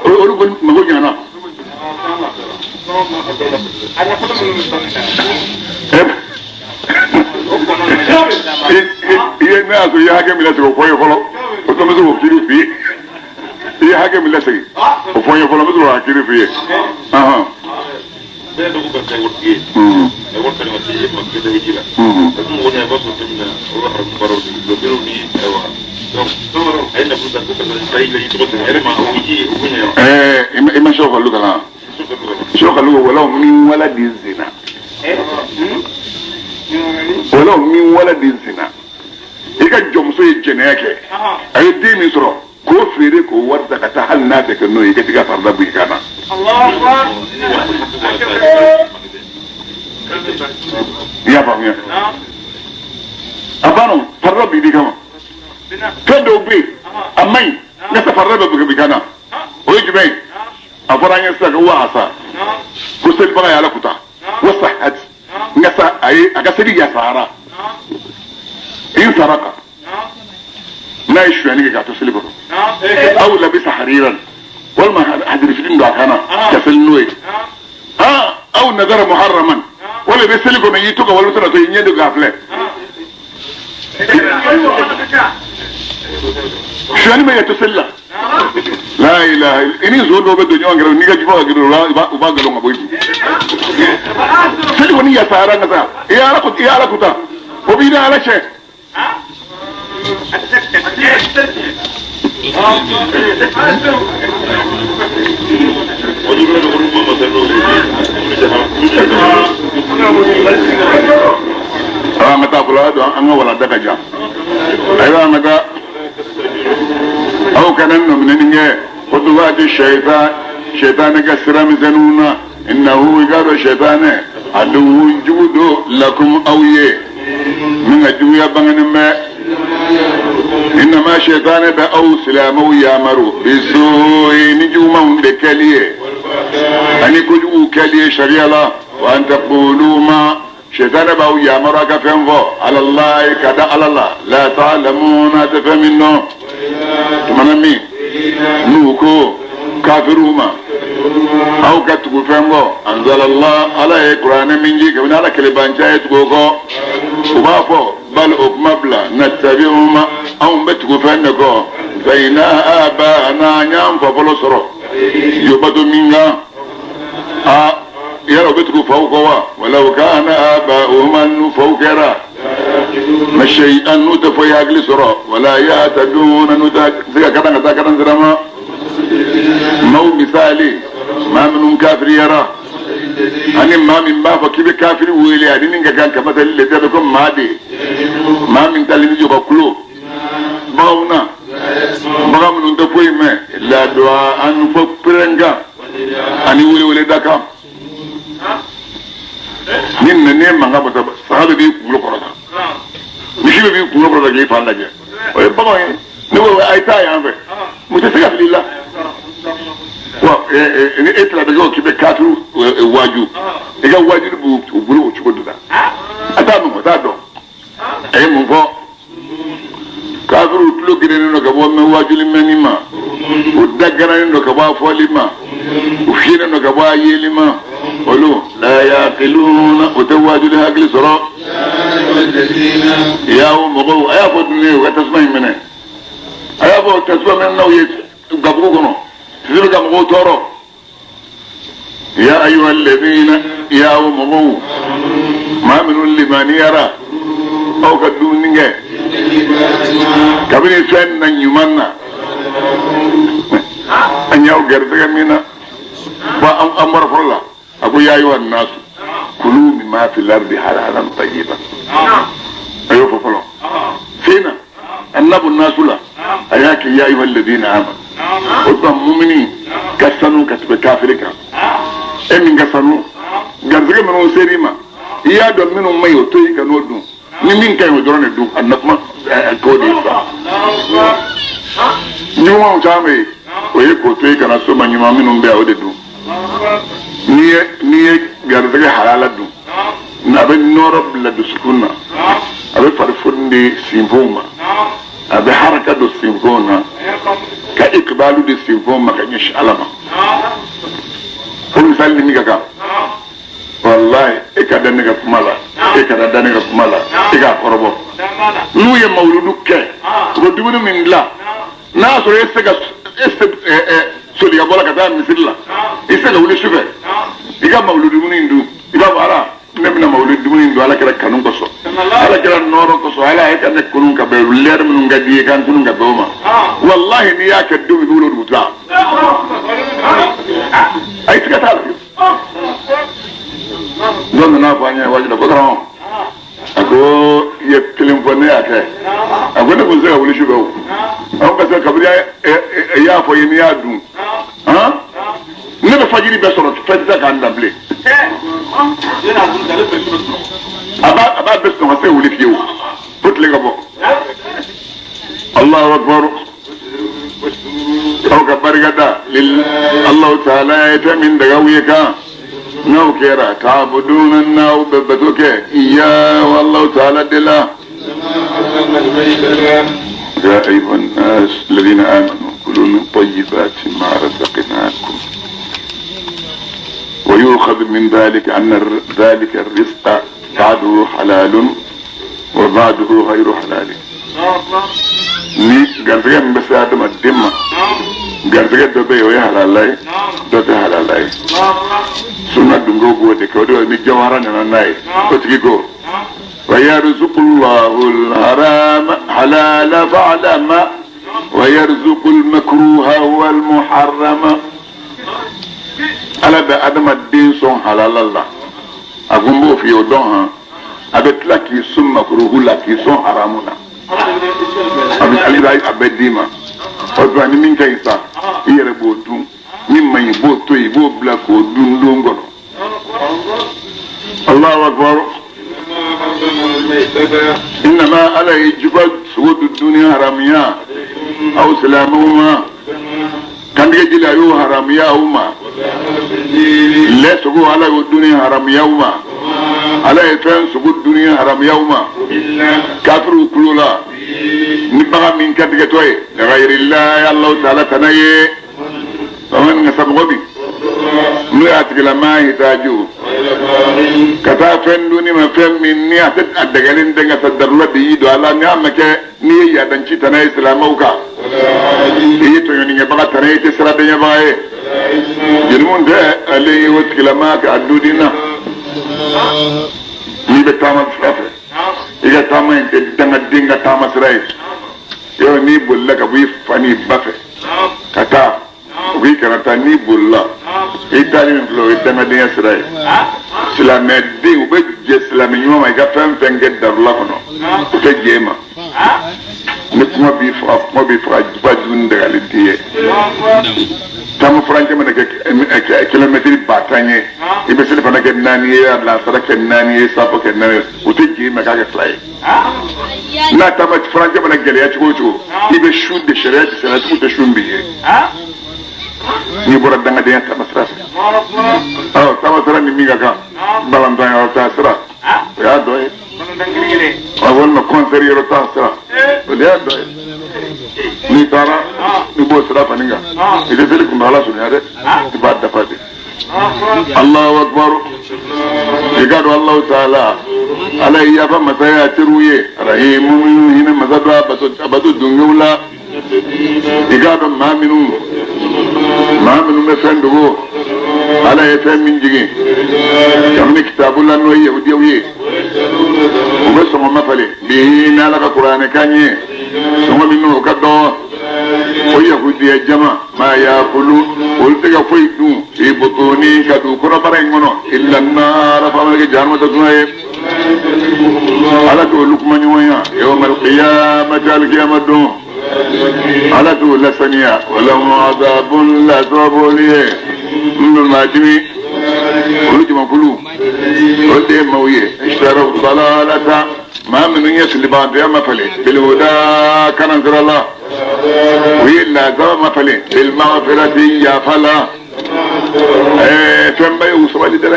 olu kɔni mago ɲana. I ye ne y'a sɔrɔ i ye hakɛ min lasegin o fɔ n ye fɔlɔ, o tuma n bɛ se k'o kiiri f'i ye. I ye hakɛ min lasegin o fɔ n ye fɔlɔ, n bɛ se k'o kiiri f'i ye. I ma sɔ kalu kalan sɔ kalu walaw min wala di zina walaw min wala di zina i ka jɔnmuso ye jɛnɛya kɛ a ye den min sɔrɔ k'o feere k'o wari ta ka taa hali n'a tɛ kɛ n'o ye i ka t'i ka farida bɔ i kan na. I y'a faamuya a banna farida b'i di kama fɛn dɔw bɛ yen a man ɲi ne fɛ farida bɛ b'i kan na o ye jumɛn ye a fɔra an ye sisan ko waasa ko selibaga ye ala kuta wasa hati nka sa a ye a ka seli yasara in saraka n'a ye sonyani kɛ k'a to seli kɔnɔ aw labisa hariran walima hadirifitini don a kan na ka seli n'o ye aw nazara muharraman wala i bɛ seli kɔnɔ y'i to ka walimuso natɔ i ɲɛ don k'a filɛ sonyani bɛ kɛ to seli la la ilaha illa i ni zon dɔw bɛ don ɲɔgɔn kɛrɛfɛ n'i ka jufa ka girin o la u b'a galon ka bɔ i kun seli kɔni yasara ka sa i ye ala kuta o b'i ni ala cɛ. An ka taa fɔlɔ an ka walanda ka jan ayiwa an ka taa aw kana nɔminɛni kɛ khutuwaati shaitan shaitanɛ ka sira misɛnninw na innahu i k'a dɔn shaitanɛ aduwwun jugu don lakum aw ye min ka juguya bangenen bɛ innama shaitanɛ bɛ aw silamɛw yamaru bisu'i ni jugumanw de kɛli ye ani kojuguw kɛli ye sariya la wa an taqulu ma shaitanɛ b'aw yamaru a ka fɛn fɔ alallahi ka da ala la la ta'lamuna tɛ fɛn min dɔn tumana min n'u ko kafiriw ma aw ka tugu fɛn kɔ anzalallah ala ye kuranɛ min ji kabini ala kelebanciya ye tugu o kɔ u b'a fɔ bali o kuma bila nattabi'u ma anw bɛ tugu fɛn de kɔ fayina abana an y'an fa fɔlɔ sɔrɔ yobato min kan a yala u bɛ tugu faw kɔ wa walaw kana aba'uhum n'u faw kɛra ma shay'an n'u tɛ foyi hakili sɔrɔ wala yahtaduna n'u tɛ se ka kalan ka taa kalan sira ma maaw misali maa minnu kafiriyara ani maa min b'a fɔ k'i bɛ kafiri wele ani min ka kan kamasali le tɛ ko maa de maa min talen bɛ jɔ ka kulo baganw na bagan minnu tɛ foyi mɛn laduwa an fɔ pɛrɛnkan ani welewele da kan ni nɛnɛ ye mankan bɔ saga bɛ b'i kunkolo kɔrɔta misi bɛ b'i kunkolo kɔrɔta k'i fan lajɛ o ye baganw ye ne ko a ye taa yan fɛ mun tɛ se ka fili i la wa ni e taara bɛ k'i bɛ kafiri waaju i ka waajuli b'u bolo o cogo de la a t'a dɔn a t'a dɔn a ye mun fɔ kafiriw tulo gerennen don ka bɔ mɛ waajuli mɛnni ma u da garannen don ka bɔ a fɔli ma u fiyɛlen don ka bɔ a yeli ma olu la yaqiluna o tɛ waajuli hakili sɔrɔ yaw mɔgɔw a y'a fɔ dun ye u ka tasuma in minɛ a y'a fɔ tasuma minɛ n'aw ye gabugu kɔnɔ sisi bɛ ka mɔgɔw tɔɔrɔ ya ayyuha alladhina yaw mɔgɔw maa minnu limaniyara aw ka dumuni kɛ kabini fɛn na ɲuman na an y'aw garisɛgɛ min na fo an bɔra fɔlɔ la a ko ya ayyuha nasu kulu mimma fil ardi halalan tayyiban a y'o fɔ fɔlɔ sen na annabu nasu la a y'a kɛ ya ayyuha alladhina amanu o tuma mumini ka sanu ka tɛmɛ kafiri kan e min ka sanu garisɛgɛ minnu ser'i ma i y'a dɔn minnu ma ɲi o to yen ka n'o dun ni min ka ɲi o dɔrɔn de dun a na kuma k'o de ye sisan ɲumanw caman bɛ yen o ye k'o to yen ka na so ma ɲuman minnu bɛ yan o de dun n'i ye garisɛgɛ halala dun A bɛ nɔrɔ bila dusukun na, a bɛ farifoni di sinfonw ma, a bɛ haraka don sinfonw na, ka ikibalu di sinfonw ma ka ɲɛsin Ala ma. O misali ni min ka kan, walayi e ka da ne ka kuma la, e kana da ne ka kuma la, e k'a kɔrɔbɔ. N'u ye mawuludu kɛ, u bɛ dumuni min dilan, n'a y'a sɔrɔ e tɛ se ka soli ka bɔ la ka taa misiri la, i tɛ se ka wuli sufɛ i ka mawuludu dumuni in dun, i b'a fɔ ala ne bɛna mawuludu dumuni in dun Ala kɛra kanu kosɔn, Ala kɛra nɔɔrɔ kosɔn, Ala ye ka ne kunun ka bɛn lɛri minnu ka di i ye k'an kunun ka bɛn o ma. Walahi n'i y'a kɛ don min i bɛ wuli o dugutila, a ye siga t'a la. Dɔ nana fɔ an ɲɛna waati la ko karamɔgɔ, a ko i ye kelen fɔ ne y'a kɛ, a ko ne kun tɛ se ka wuli sufɛ o, a ko parce que kabini i y'a fɔ i ye n'i y'a dun, ne bɛ fajiri bɛɛ sɔrɔ fɛn tɛ se k'an dan bilen. A b'a bɛɛ sɔn ka se wuli fiyewu fo tile ka bɔ. Allahu akbar. Aw ka barika da Allahu taala ye fɛn min daga aw ye kan n'aw kɛra taabuduna n'aw bɛ bato kɛ iya Allahu taala de la. يا أيها الناس الذين آمنوا كلوا من طيبات ما رزقناكم ويؤخذ من ذلك أن ذلك الرزق بعده حلال وبعده غير حلال. Ni garisɛgɛ min bɛ se adamaden ma, garisɛgɛ dɔ bɛ yen o ye halala ye, dɔ tɛ halala ye. Sunna dungew b'o de kɛ, o de la ni jawara nana n'a ye, o tigi ko ويرزق الله الحرام حلال فاعلم ويرزق المكروه والمحرم. Ala bɛ adamaden sɔn halala la, a ko n b'o f'i ye o dɔn han, a bɛ tila k'i sɔn makuruhu la, k'i sɔn haramu na, a bɛ a bɛ d'i ma. O tuma ni min ka ɲi sa, i yɛrɛ b'o dun, min man ɲi i b'o to yen, i b'o bila k'o dun don kɔnɔ. Allahu akbar. Innama ala ye juba sogo dun dunni haramuya aw silamɛw ma, kantigɛ jeli a y'o haramuya aw ma, lɛ sogo ala y'o dunni haramuya aw ma, ala ye fɛn sogo dunni haramuya aw ma, kafiriw kulo la ni bagan min kantigɛtɔ ye ghayrillahi Allahu taala tana ye, bamanan ka sa mɔgɔ bi n'o y'a tigilamaa hitaaju ka taa fɛn dunni ma, fɛn min ni a tɛ a dɛgɛlen tɛ ka taa darula de y'i don a la, ni a ma kɛ n'i ye yadanci tana ye silamɛw kan, i ye tɔɲɔnikɛbaga tana ye, i tɛ siradenɲɛbaga ye, jurumu tɛ ale ye o tigilamaa k'a dudi na. N'i bɛ taama sira fɛ, i ka taama in tɛ dangaden ka taama sira ye, yɔrɔ n'i bolila ka bɔ i fa n'i ba fɛ ka taa, o k'i kana taa, n'i bolila i taali min filɛ o ye dangadenya sira ye. Silamɛden u bɛ jɛ silamɛ ɲuman ma, i ka fɛn fɛn kɛ darula kɔnɔ o tɛ jɛ e ma. Ni kuma b'i faga, kuma b'i faga, juba dumuni dagalen t'i ye. Taama furancɛ mana kɛ kilomɛtiri 10,000 ye, i bɛ selifana kɛ 4 ye, lansara kɛ 4 ye, safo kɛ 4 ye, o tɛ jɛ e ma k'a kɛ 2 ye. N'a taama furancɛ mana gɛlɛya cogo o cogo, i bɛ sun de, sariya sariya tɛ sun b'i ye. N'i bɔra dangadenya taama sira fɛ, ɔ taama sira ni min ka kan, balontan yɔrɔ taa sira, o y'a dɔ ye, walima kɔnsɛri yɔrɔ taa sira, o de y'a dɔ ye. N'i taara i b'o sira fani kan, i tɛ seli kuntaala surunya dɛ, i b'a dafa de. Allahu akbar. I k'a dɔn Allahu taala ala ye yafa masa ye a teriw ye, rahimu hinɛ masa don a bato dungew la. I k'a dɔn maa minnu bɛ fɛn dogo, ala ye fɛn min jigin kabini kitabu la, n'o ye yahudiyaw ye, u bɛ sɔngɔ ma falen bi ni ala ka kuranɛ kan ye, sɔngɔ min n'o ka dɔgɔ, o yahudiya jama maa yakulu olu tɛ ka foyi dun fi butuni ka don kɔnɔbara in kɔnɔ illa naara f'a mana kɛ jahanama tasuma ye. Ala t'olu kuma ɲɔgɔnya yawmal qiyamati alikiyama don, ala t'o lasaniya, walahum adabun lasaboli ye n bɛ maa dimi olu jamakulu olu de ye maaw ye ishtaraw dalalata maa minnu ye filibantɔya ma falen bilhuda kanan sira la, u ye lazaba ma falen bilmaghfirati yafa la. Fɛn ba ye u sabali dɛ.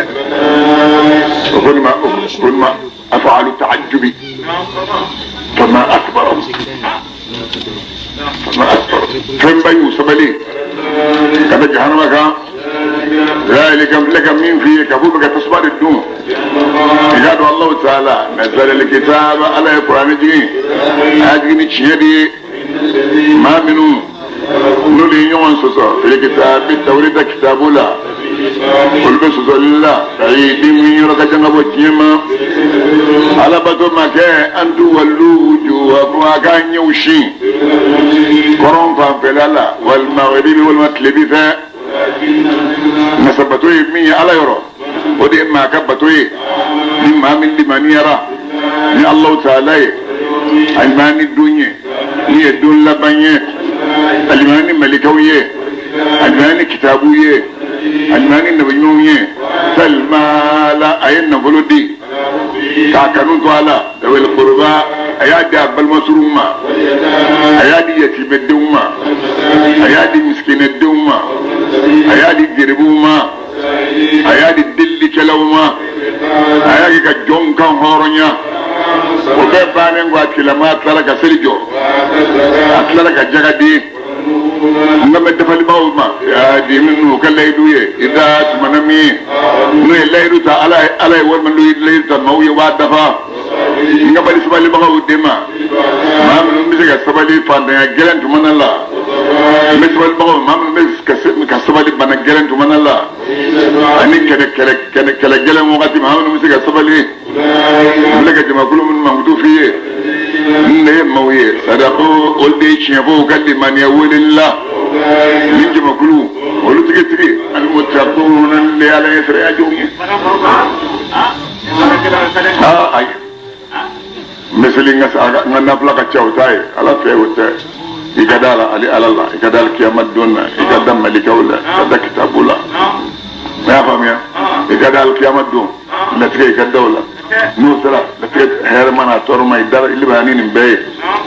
O ko nin ma o ko nin ma afaalu ta'ajjubi fama akbaru fama akbaru fɛn ba y'u sabali ka da jahanama kan. ذلك لك من فيه كفوفك تصبر الدون إذا الله تعالى نزل الكتاب على القرآن جين أجين تشهدي ما منو نولي يوم سوسو في الكتاب التوريد كتاب لا كل بس الله بعيد من يرك جنب وجيما على بدو ما كان أنتو ولوجو وكان يوشي قرآن فان والمغرب والمطلب فا masa bato ye min ye ala yɔrɔ o de ye maa ka bato ye ni maa min limaniyara ni Alahu taala ye alimami ni don ye ni ye don laban ye alimami ni malikaw ye alimami ni kitabu ye alimami ni nabiɲumanw ye salimala a ye nafolo di k'a kanu to a la dawel koroba a y'a di a balimasurunw ma a y'a di yatimɛdenw ma a y'a di misikinɛdenw ma a y'a di geribuw ma a y'a di delikɛlaw ma a y'a kɛ ka jɔnw kan hɔrɔnya o bɛɛ bannen kɔ a tilama a tilala ka seli jɔ a tilala ka jaga di n ka mɛ dafalibaaw ma y'a di minnu ka layidu ye i da tumana min n'o ye layidu ta ala ye walima n'o ye layidu ta maaw ye o b'a dafa n ka bali sabalibagaw de ma maa minnu bɛ se ka sabali fantanya gɛlɛn tuma na la n bɛ sabalibagaw maa minnu bɛ ka sabali bana gɛlɛn tuma na la ani kɛlɛ gɛlɛn wagati maa minnu bɛ se ka sabali n bɛ ka jamakulu minnu mankutu f'i ye n de ye maaw ye sadako olu de ye tiɲɛ fɔ u ka limaniya weleli la nin jamakulu olu tigitigi ani mutakuna de ala ye sariya jɔnw ye. Aa ayi misali n ka nafila ka ca o t'a ye ala fɛ o tɛ i ka da la ali ala la i ka da kiyama don na i ka da malikaw la i ka da kitabu la n y'a faamuya i ka da kiyama don latigɛ i ka da o la n'o sera latigɛ hɛrɛ mana tɔɔrɔ ma i dara i bɛ ni nin bɛɛ ye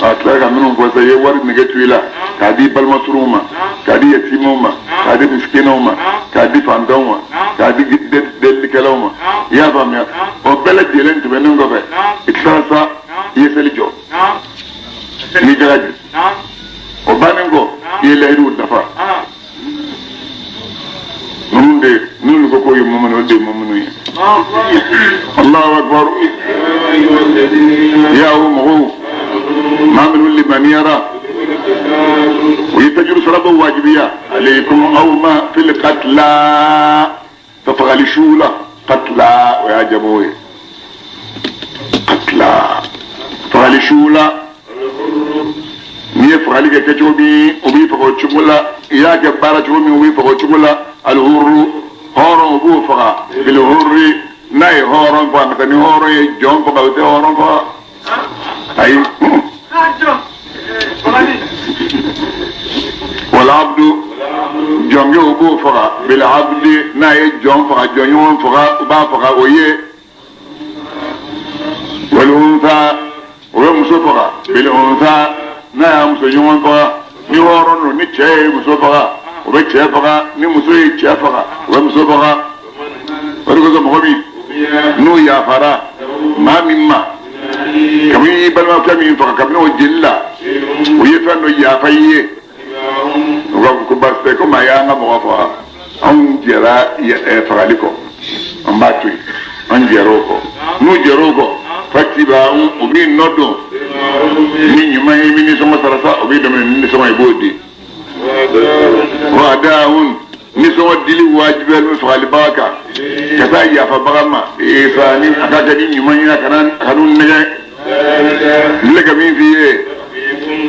a tilala ka minnu fɔ sisan i ye wari nege to i la k'a di balimasurunw ma k'a di yatimaw ma k'a di misikinaw ma k'a di fantanw ma k'a di delikɛlaw ma i y'a faamuya o bɛɛ lajɛlen tɛmɛnen kɔfɛ i tilala sa i ye seli jɔ ni jaga di o bannen kɔ i ye layiduw dafa ninnu de minnu ko k'o ye mumunu olu de ye mumunu ye. Allahu akbar ya o mɔgɔw maa minnu limaniyara u ye tajuru saraba wajibiya aleikum aw ma fil qatla ka fagali su la qatla o y'a jamu ye qatla fagali su la n'i ye fagali kɛ kɛcogo min o b'i faga o cogo la i y'a kɛ baara cogo min o b'i faga o cogo la alihuru hɔrɔn o b'o faga bilihurri n'a ye hɔrɔn faga n'o tɛ ni hɔrɔn ye jɔn faga o tɛ hɔrɔn faga ayi. Walabdu jɔnkɛ o b'o faga bilabdi n'a ye jɔn faga jɔnɲɔgɔn faga o b'a faga o ye walunsa o bɛ muso faga bilunsa n'a y'a muso ɲɔgɔn faga ni hɔrɔn don ni cɛ ye muso faga o bɛ cɛ faga ni muso ye cɛ faga o bɛ muso faga o de kosɔn mɔgɔ min n'o yafara maa min ma kabini i balimakɛ min faga kabini o jeli la o ye fɛn dɔ yafa i ye o b'a fɔ ko baasi tɛ komi a y'an ka mɔgɔ faga anw jɛra fagali kɔ an b'a to yen an jɛra o kɔ n'u jɛra o kɔ fatiba o b'i nɔ don ni ɲuman ye i bɛ nisɔngɔ sara sa o b'i dɛmɛ ni nisɔngɔ i b'o di wa daawun nisɔngɔ dili wajibiya bɛ fagalibaga kan ka taa yafabaga ma ni a ka kɛ ni ɲuman ye a kana n'u nɛgɛ n bɛ ka min f'i ye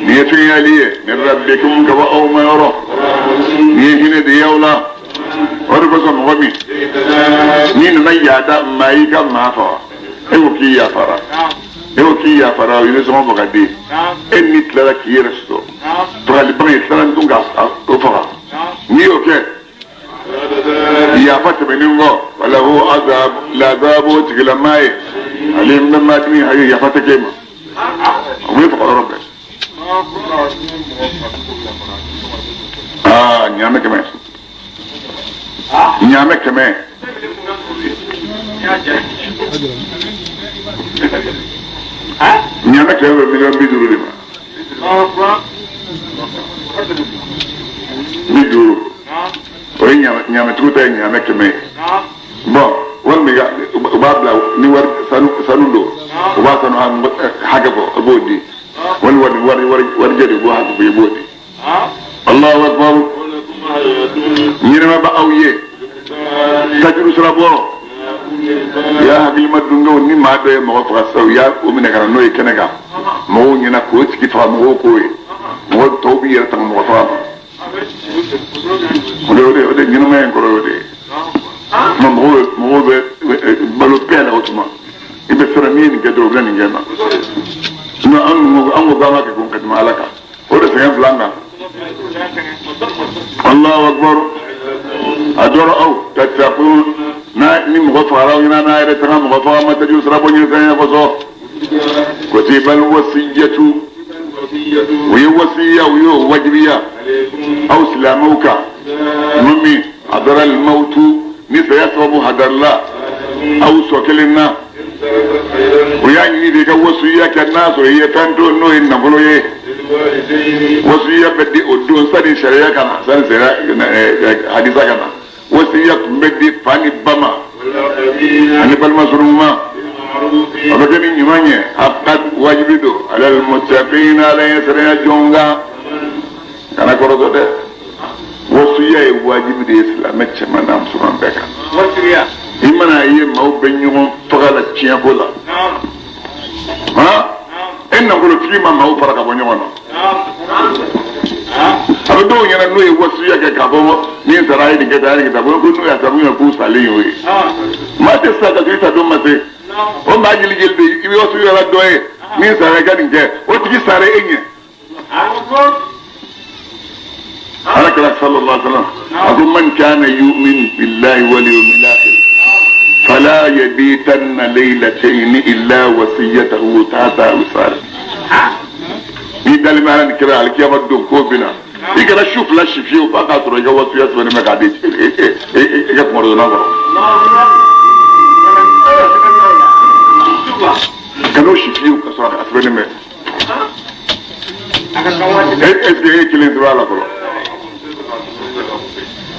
nin ye fɛngɛyali ye ne rabbikum ka bɔ aw ma yɔrɔ nin ye hinɛ de ye aw la o de kosɔn mɔgɔ min n'i nana yaada maa y'i ka maa faga e ko k'i yafara e ko k'i yafara o ye nisɔngɔ bɔ ka di e ni tilala k'i yɛrɛ sɔrɔ fagalibaga ye tilala dun ka o faga n'i y'o kɛ yafa tɛmɛnen kɔ wala ko lazabu tigilama ye ale bɛ maa dimi a ye yafa tɛ k'e ma o bɛ faga yɔrɔ bɛɛ aa ɲaamɛ kɛmɛ Ɲaamɛ 100. Ɲaamɛ 100 bɛ 50 million de ma. 50. O ye ɲaamɛtigiw ta ye ɲaamɛ 100 ye. Bon, walima u b'a bila ni wari sanu don, u b'a sanu hakɛ fɔ, i b'o di. Wali warijɛ de b'o hakɛ fɔ, i b'o di. Allahu akbar. Ɲɛnɛma bɛ aw ye. Tajuru sira bɔ. Ya hakilima dungew ni maa dɔ ye mɔgɔ faga sisan, u y'a o minɛ ka na n'o ye kɛnɛ kan. Mɔgɔw ɲɛna k'o tigi faga, mɔgɔw k'o ye. Mɔgɔ tɔw b'i yɛrɛ tanga mɔgɔ faga ma. O de ɲɛnamaya in kɔrɔ y'o de ye. Tuma mɔgɔw bɛ balo bɛɛ la o tuma. I bɛ siran n'i ye nin kɛ dɔrɔn, u bɛna nin kɛ ma. Sinon an ko k'an ka kɛ ko ka tɛmɛ Ala kan. O de sɛgɛn fila kan. Allahu akbar. A dɔrɔ aw tattaqun na ni mɔgɔ fagara aw ɲɛna n'a yɛrɛ tanga mɔgɔ faga ma tajuru sira bɔ ɲini fɛn kosɔn. Kutibal wasiyatu. U ye wasiya, u y'o wajibiya aw silamɛw kan. Min hadara al-mawtu ni saya sababu hadarila aw sɔ kelen na. U y'a ɲini de i ka wasiya kɛ n'a sɔrɔ i ye fɛn to n'o ye nafolo ye. Wasiya bɛ di o don sani sariya ka na, sani sariya hadisa ka na. Wasiya tun bɛ di fa ni ba ma ani balima surun ma. A bɛ kɛ ni ɲuman ye, a ka wajibi don. Alal muttaqina, ala ye sariya jɔn kan. Kana kɔrɔtɔ dɛ. Wasiya ye wajibi de ye silamɛ cɛman n'a musoman bɛɛ kan. I mana ye maaw bɛ ɲɔgɔn faga la tiɲɛko la. Han? E nafolotigi ma maaw fara ka bɔ ɲɔgɔn na. A bɛ dɔw ɲɛna n'o ye wasiya kɛ k'a fɔ ni n sara a ye nin kɛ tan, a ye nin kɛ tan, ko n'o y'a sa k'u salen y'o ye. Maa tɛ sa ka sɔrɔ i sa don ma se. O maa jeli jeli de i bɛ wasiya la dɔ ye ni n sara i ka nin kɛ, o tigi sara e ɲɛ. Ala kira sallallahu alaihi wasallam a ko man kana yu'min billahi wal yawmil akhir fala yabitanna laylatayn illa wasiyatahu tahta wisal. Ni dalen bɛ Ala ni kira alikiyama don ko bɛ na, i kana su fila si fiyewu f'a k'a sɔrɔ i ka wasiya sɛbɛnnen bɛ k'a di i ka kunkɔrɔdonna kɔrɔ. Kan'o si fiyewu ka sɔrɔ a sɛbɛnnen bɛ. Est-ce que e kelen sɛbɛn a la fɔlɔ?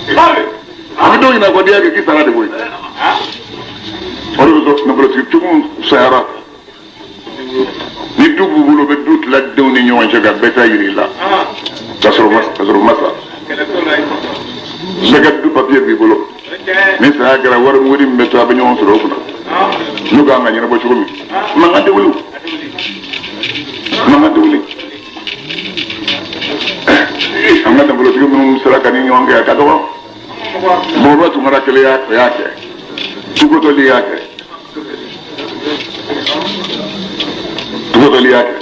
A bɛ dɔw ɲɛna ko n'i y'a kɛ k'i sara de koyi. O de kosɔn nafolotigi cogo sayara. Ni du b'u bolo, u bɛ du tila denw ni ɲɔgɔn cɛ ka bɛɛ ta yir'i la. Ka sɔrɔ ma sa. Bɛɛ ka du papiye b'i bolo. Ni saya kɛra wari min bɛ to a bɛ ɲɔgɔn sɔrɔ o kunna. N'u kan ka ɲɛnabɔ cogo min. Mankan tɛ wuli. Mankan tɛ wuli. An ka nafolotigi minnu sera ka ni ɲɔgɔn kɛ a ka dɔgɔ. Mɔgɔba Tunkara kelen y'a kɛ. Tugotɔli y'a kɛ. Tugotɔli y'a kɛ.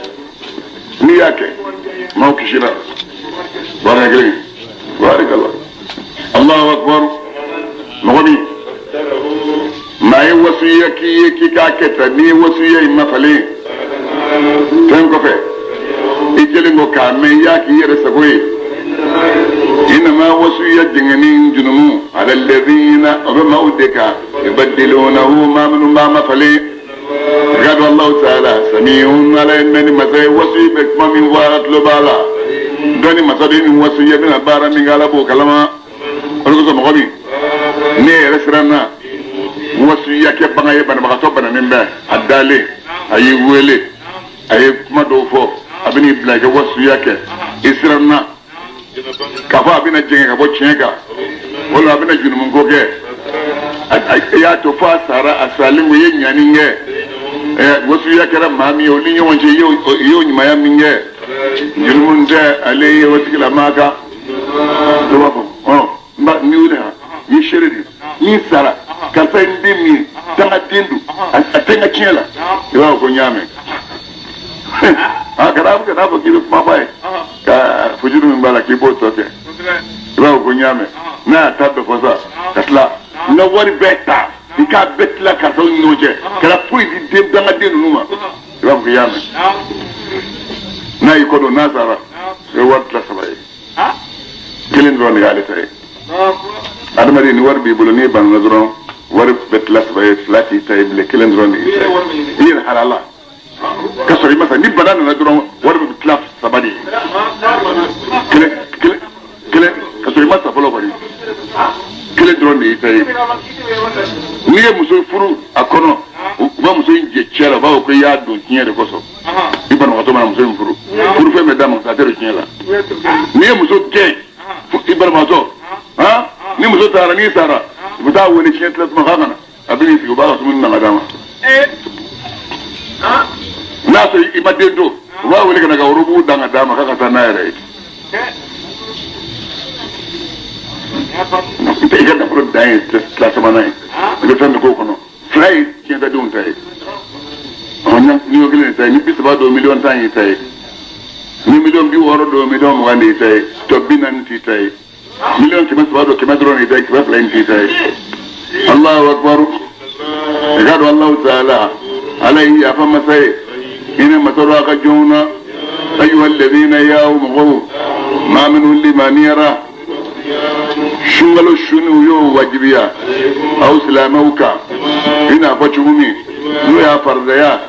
N'i y'a kɛ, maaw kisira. Baara kelen. Barikala. Allahu akbar. Mɔgɔ min maa ye wasiya k'i ye k'i k'a kɛ tan, n'i ye wasiya in ma falen fɛn kɔfɛ, i kɛlen kɔ k'a mɛn i y'a k'i yɛrɛ sago ye. Inama wasiya jɛngɛni junumu ala alladhina o bɛ maaw de kan yubaddilunahu maa minnu b'a ma falen. Gado Allahu ta'ala sami'un ala ye mɛnni masa ye, wasiya bɛ kuma min fɔ ala tulo b'a la. Dɔnni masa de ni wasiya bɛna baara min kɛ ala b'o kalama. O de kosɔn mɔgɔ min ne yɛrɛ siranna wasiya kɛbaga ye, banabagatɔ bananen bɛ a dalen, a y'i wele, a ye kuma dɔw fɔ, a bɛn'i bila i ka wasiya kɛ, i siranna k'a fɔ a bɛna jɛngɛ ka bɔ tiɲɛ kan walima a bɛna jurumunko kɛ, i y'a to fo a sara, a salen ko i ye ɲani kɛ. Wasiya kɛra maa min ye o ni ɲɔgɔn cɛ, i y'o ɲumanya min kɛ, jurumun tɛ ale ye o tigilamaa kan. Dɔ b'a fɔ n ba ni o de n ye seere de ye, ni n sara karisa ye n den min ye, dangaden don, a tɛ n ka tiɲɛ la, i b'a fɔ ko n y'a mɛn. A kana fɔ k'i bɛ kuma f'a ye ka fujuru min b'a la k'i b'o tɔ kɛ, i b'a fɔ ko n y'a mɛn. N'a y'a ta bɛɛ fɔ sa ka tila n ka wari bɛɛ ta i k'a bɛɛ tila karisaw ni ɲɔgɔn cɛ, kana foyi di den dangaden ninnu ma, i b'a fɔ k'i y'a mɛn. N'a y'i kɔ don n'a sara, i bɛ wari tila saba ye, kelen dɔrɔn de y'ale ta ye. Adamaden ni wari b'i bolo n'i banana dɔrɔn wari bɛ tila saba ye fila t'i ta ye bilen kelen dɔrɔn de y'i ta ye i yɛrɛ halala ka sɔrɔ i ma sa ni bana nana dɔrɔn wari bɛ tila saba de ye kelen kelen kelen ka sɔrɔ i ma sa fɔlɔ kɔni kelen dɔrɔn de y'i ta ye n'i ye muso furu a kɔnɔ u b'a muso in jɛ cɛ la u b'a fɔ ko i y'a don tiɲɛ de kosɔn i banabagatɔ mana muso in furu furufɛn bɛ d'a ma a tɛ don tiɲɛ la n'i ye muso gɛn i banabagatɔ ni muso taara n'i sara u bɛ taa wele tiɲɛ tila tuma k'a ka na a bɛ n'i sigi u b'a ka dumuni na ka d'a ma n'a sɔrɔ i ma den to u b'a wele ka na ka worobugu dan ka d'a ma k'a ka taa n'a yɛrɛ ye i ka nafolo dan ye tila sabanan ye i bɛ fɛn min k'o kɔnɔ fila ye tiɲɛtadenw ta ye miliyɔn kelen de ta ye ni 30 don miliyɔn 10 y'i ta ye ni miliyɔn 60 don miliyɔn 20 de y'i ta ye tɔ 40 t'i ta ye miliyɔn 300 don 100 dɔrɔn de y'i ta ye 200 in t'i ta ye Allahu akbar i k'a dɔn Allahu taala ala ye yafa masa ye hinɛ masa don a ka jɔnw na ayyuha alladhina y'aw mɔgɔw maa minnu limaniyara sunkalo sunni u y'o wajibiya aw silamɛw kan i n'a fɔ cogo min n'u y'a faridaya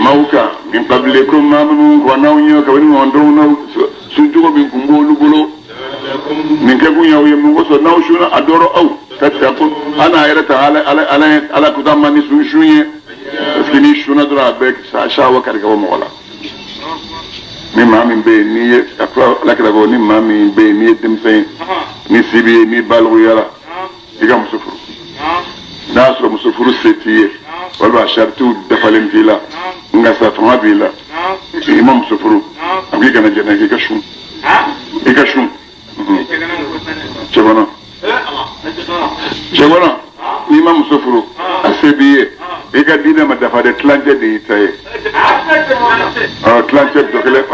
maaw kan min qablikum maa minnu kɔnna aw ɲɛ kabini ɲɔgɔndɔnw na suncogo min kun b'olu bolo nin kɛkun y'aw ye mun kosɔn n'aw sunna a dɔrɔ aw ka taa ko an n'a yɛrɛ ta ala ala ala ala kuta man ni sun sun ye parce que n'i sunna dɔrɔn a bɛ sawa kari ka bɔ mɔgɔ la ni maa min bɛ yen n'i ye a fɔ ala kira ko ni maa min bɛ yen n'i ye denmisɛn ye ni se b'i ye n'i balikuyara i ka muso furu n'a y'a sɔrɔ muso furu se t'i ye walima a saritiw dafalen t'i la nka sa fanga b'i la i ma muso furu a ko i kana jɛnɛ k'i ka sun i ka sun cɛkɔnɔ cɛkɔnɔ n'i ma muso furu a se b'i ye i ka diinɛ ma dafa dɛ tilancɛ de y'i ta ye tilancɛ dɔ kelen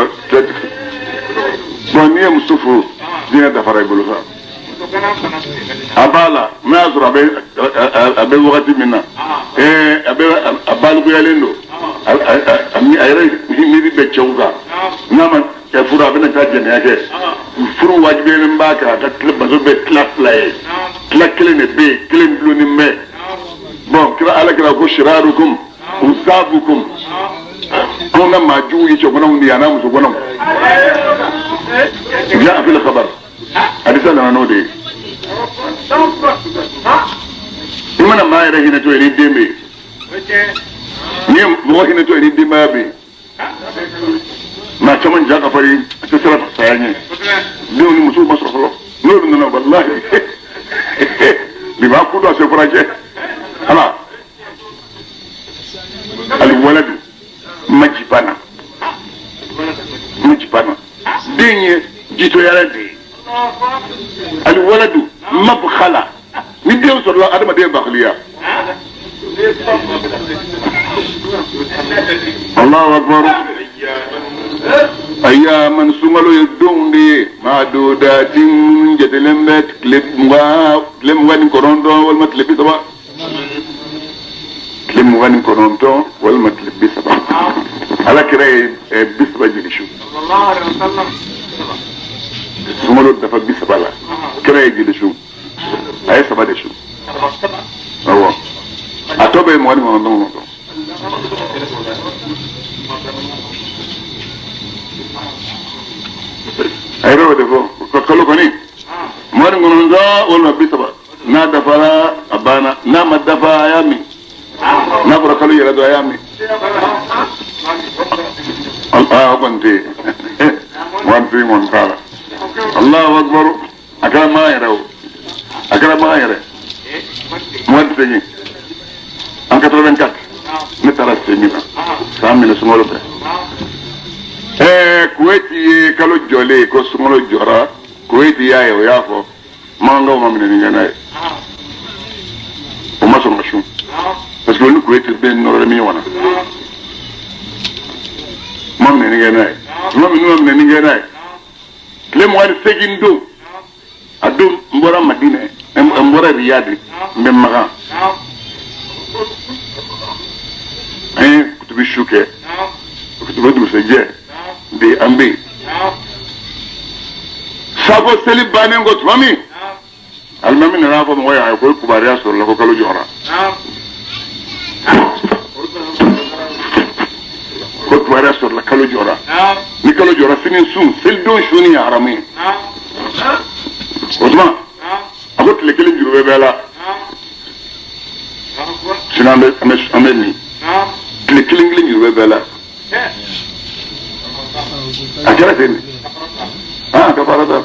bon n'i ye muso furu diinɛ dafara i bolo sa a b'a la n'a y'a sɔrɔ a bɛ wagati min na a bɛ a balikuyalen don a yɛrɛ miiri bɛ cɛw kan n'a ma kɛ furu a bɛna taa jɛnɛya kɛ furu wajibiyalen b'a kan a ka muso bɛ tila fila ye tila kelen de bɛ yen kelen dulonnen bɛ bon kira ala kira ko shirarukum usabukum anw ka maa jugu ye cɛkɔnɔw de ye a n'a musokɔnɔw jaa fil khabar hadisa nana n'o de ye i mana maa yɛrɛ hinɛ to yen ni den bɛ yen n'i ye mɔgɔ hinɛ to yen ni denbaya bɛ yen maa caman ja ka farin a tɛ siran saya ɲɛ denw ni musow ma sɔrɔ fɔlɔ n'olu nana walahi bi b'a ku dɔ se furajɛ ala aliwaladu majibana majibana den ye jitoyala de ye aliwaladu mabukhala ni den sɔrɔla adamaden bakiliya Allahu akbar ayyaman sunkalo ye donw de ye maadudatin minnu jatelen bɛ tile 29 walima tile 30 tile 29 walima tile 30 ala kira ye 30 jigin su sunkalo dafa 30 la kira ye jeli su a ye 3 de su awɔ a tɔ bɛ ye 29 a yɛrɛ y'o de fɔ kalo kɔni 29 walima 30 n'a dafara a banna n'a ma dafa a y'a min n'a fɔra kalo yɛrɛ dɔrɔn a y'a min o kɔni tɛ yen 25 kɔni t'a la Allahu akbar a kɛra maa yɛrɛ o a kɛra maa yɛrɛ 28 en 84 ne taara sen min na san minɛ sunkalo fɛ Kuwait ye kalo jɔlen ko sunkalo jɔra Kuwait y'a ye o y'a fɔ mankanw ma minɛ ni kɛ n'a ye o ma sɔn ka sun parce que olu Kuwait bɛ nɔrɔlen min ɲɔgɔn na ma minɛ ni kɛ n'a ye tuma min n'u ma minɛ ni kɛ n'a ye tile 28 don a don n bɔra Madinɛ n bɔra Riyad n bɛ Makan an ye kutubi su kɛ kutubi dugusɛjɛ de an bɛ yen safo seli bannen kɔ tuma min Alimami nana fɔ mɔgɔ ye a ye ko kibaruya sɔrɔla ko kalo jɔra. Ko kibaruya sɔrɔla kalo jɔra. Ni kalo jɔra sini sun selidon sunni ye haramu ye. O tuma a ko tile kelen juru bɛ bɛɛ la. Sini an bɛ min. Tile kelen kelen juru bɛ bɛɛ la. A kɛra ten de. Kafara t'a la.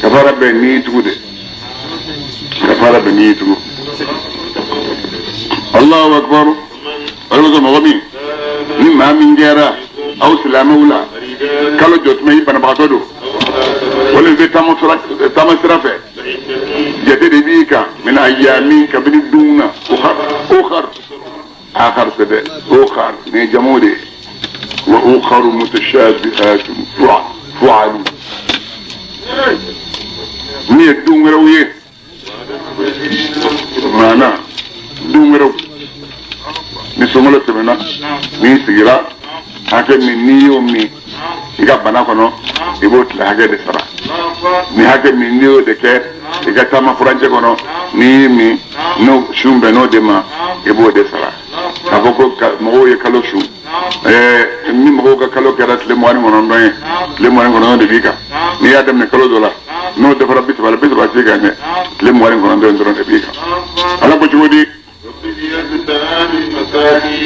Kafara bɛ n'i tugu de. Kafara bɛ n'i tugu. Allahu akbar. O de kosɔn mɔgɔ min ni maa min kɛra aw silamɛw la kalo jɔ tuma i banabagatɔ don walima i bɛ taama sira fɛ jate de b'i kan min ayami kabini dun na ukhar akhar sɛbɛ ukhar nin ye jamu de ye wa ukharu mutashabihatun fu'alu min ye don wɛrɛw ye maana don wɛrɛw ni sunkalo tɛmɛna n'i sigira hakɛ min n'i y'o min i ka bana kɔnɔ i b'o tile hakɛ de sara ni hakɛ min n'i y'o de kɛ i ka taama furancɛ kɔnɔ n'i y'i min n'o sun bɛnn'o de ma i b'o de sara k'a fɔ ko mɔgɔw ye kalo sun ni mɔgɔw ka kalo kɛra tile 29 ye tile 29 de b'i kan n'i y'a daminɛ kalo dɔ la n'o dafara 30 la 30 t'i kan dɛ tile 29 dɔrɔn de b'i kan. Ala ko cogo di?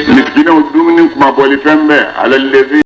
Misikinaw dumuni kumabɔli fɛn bɛɛ ala lezi.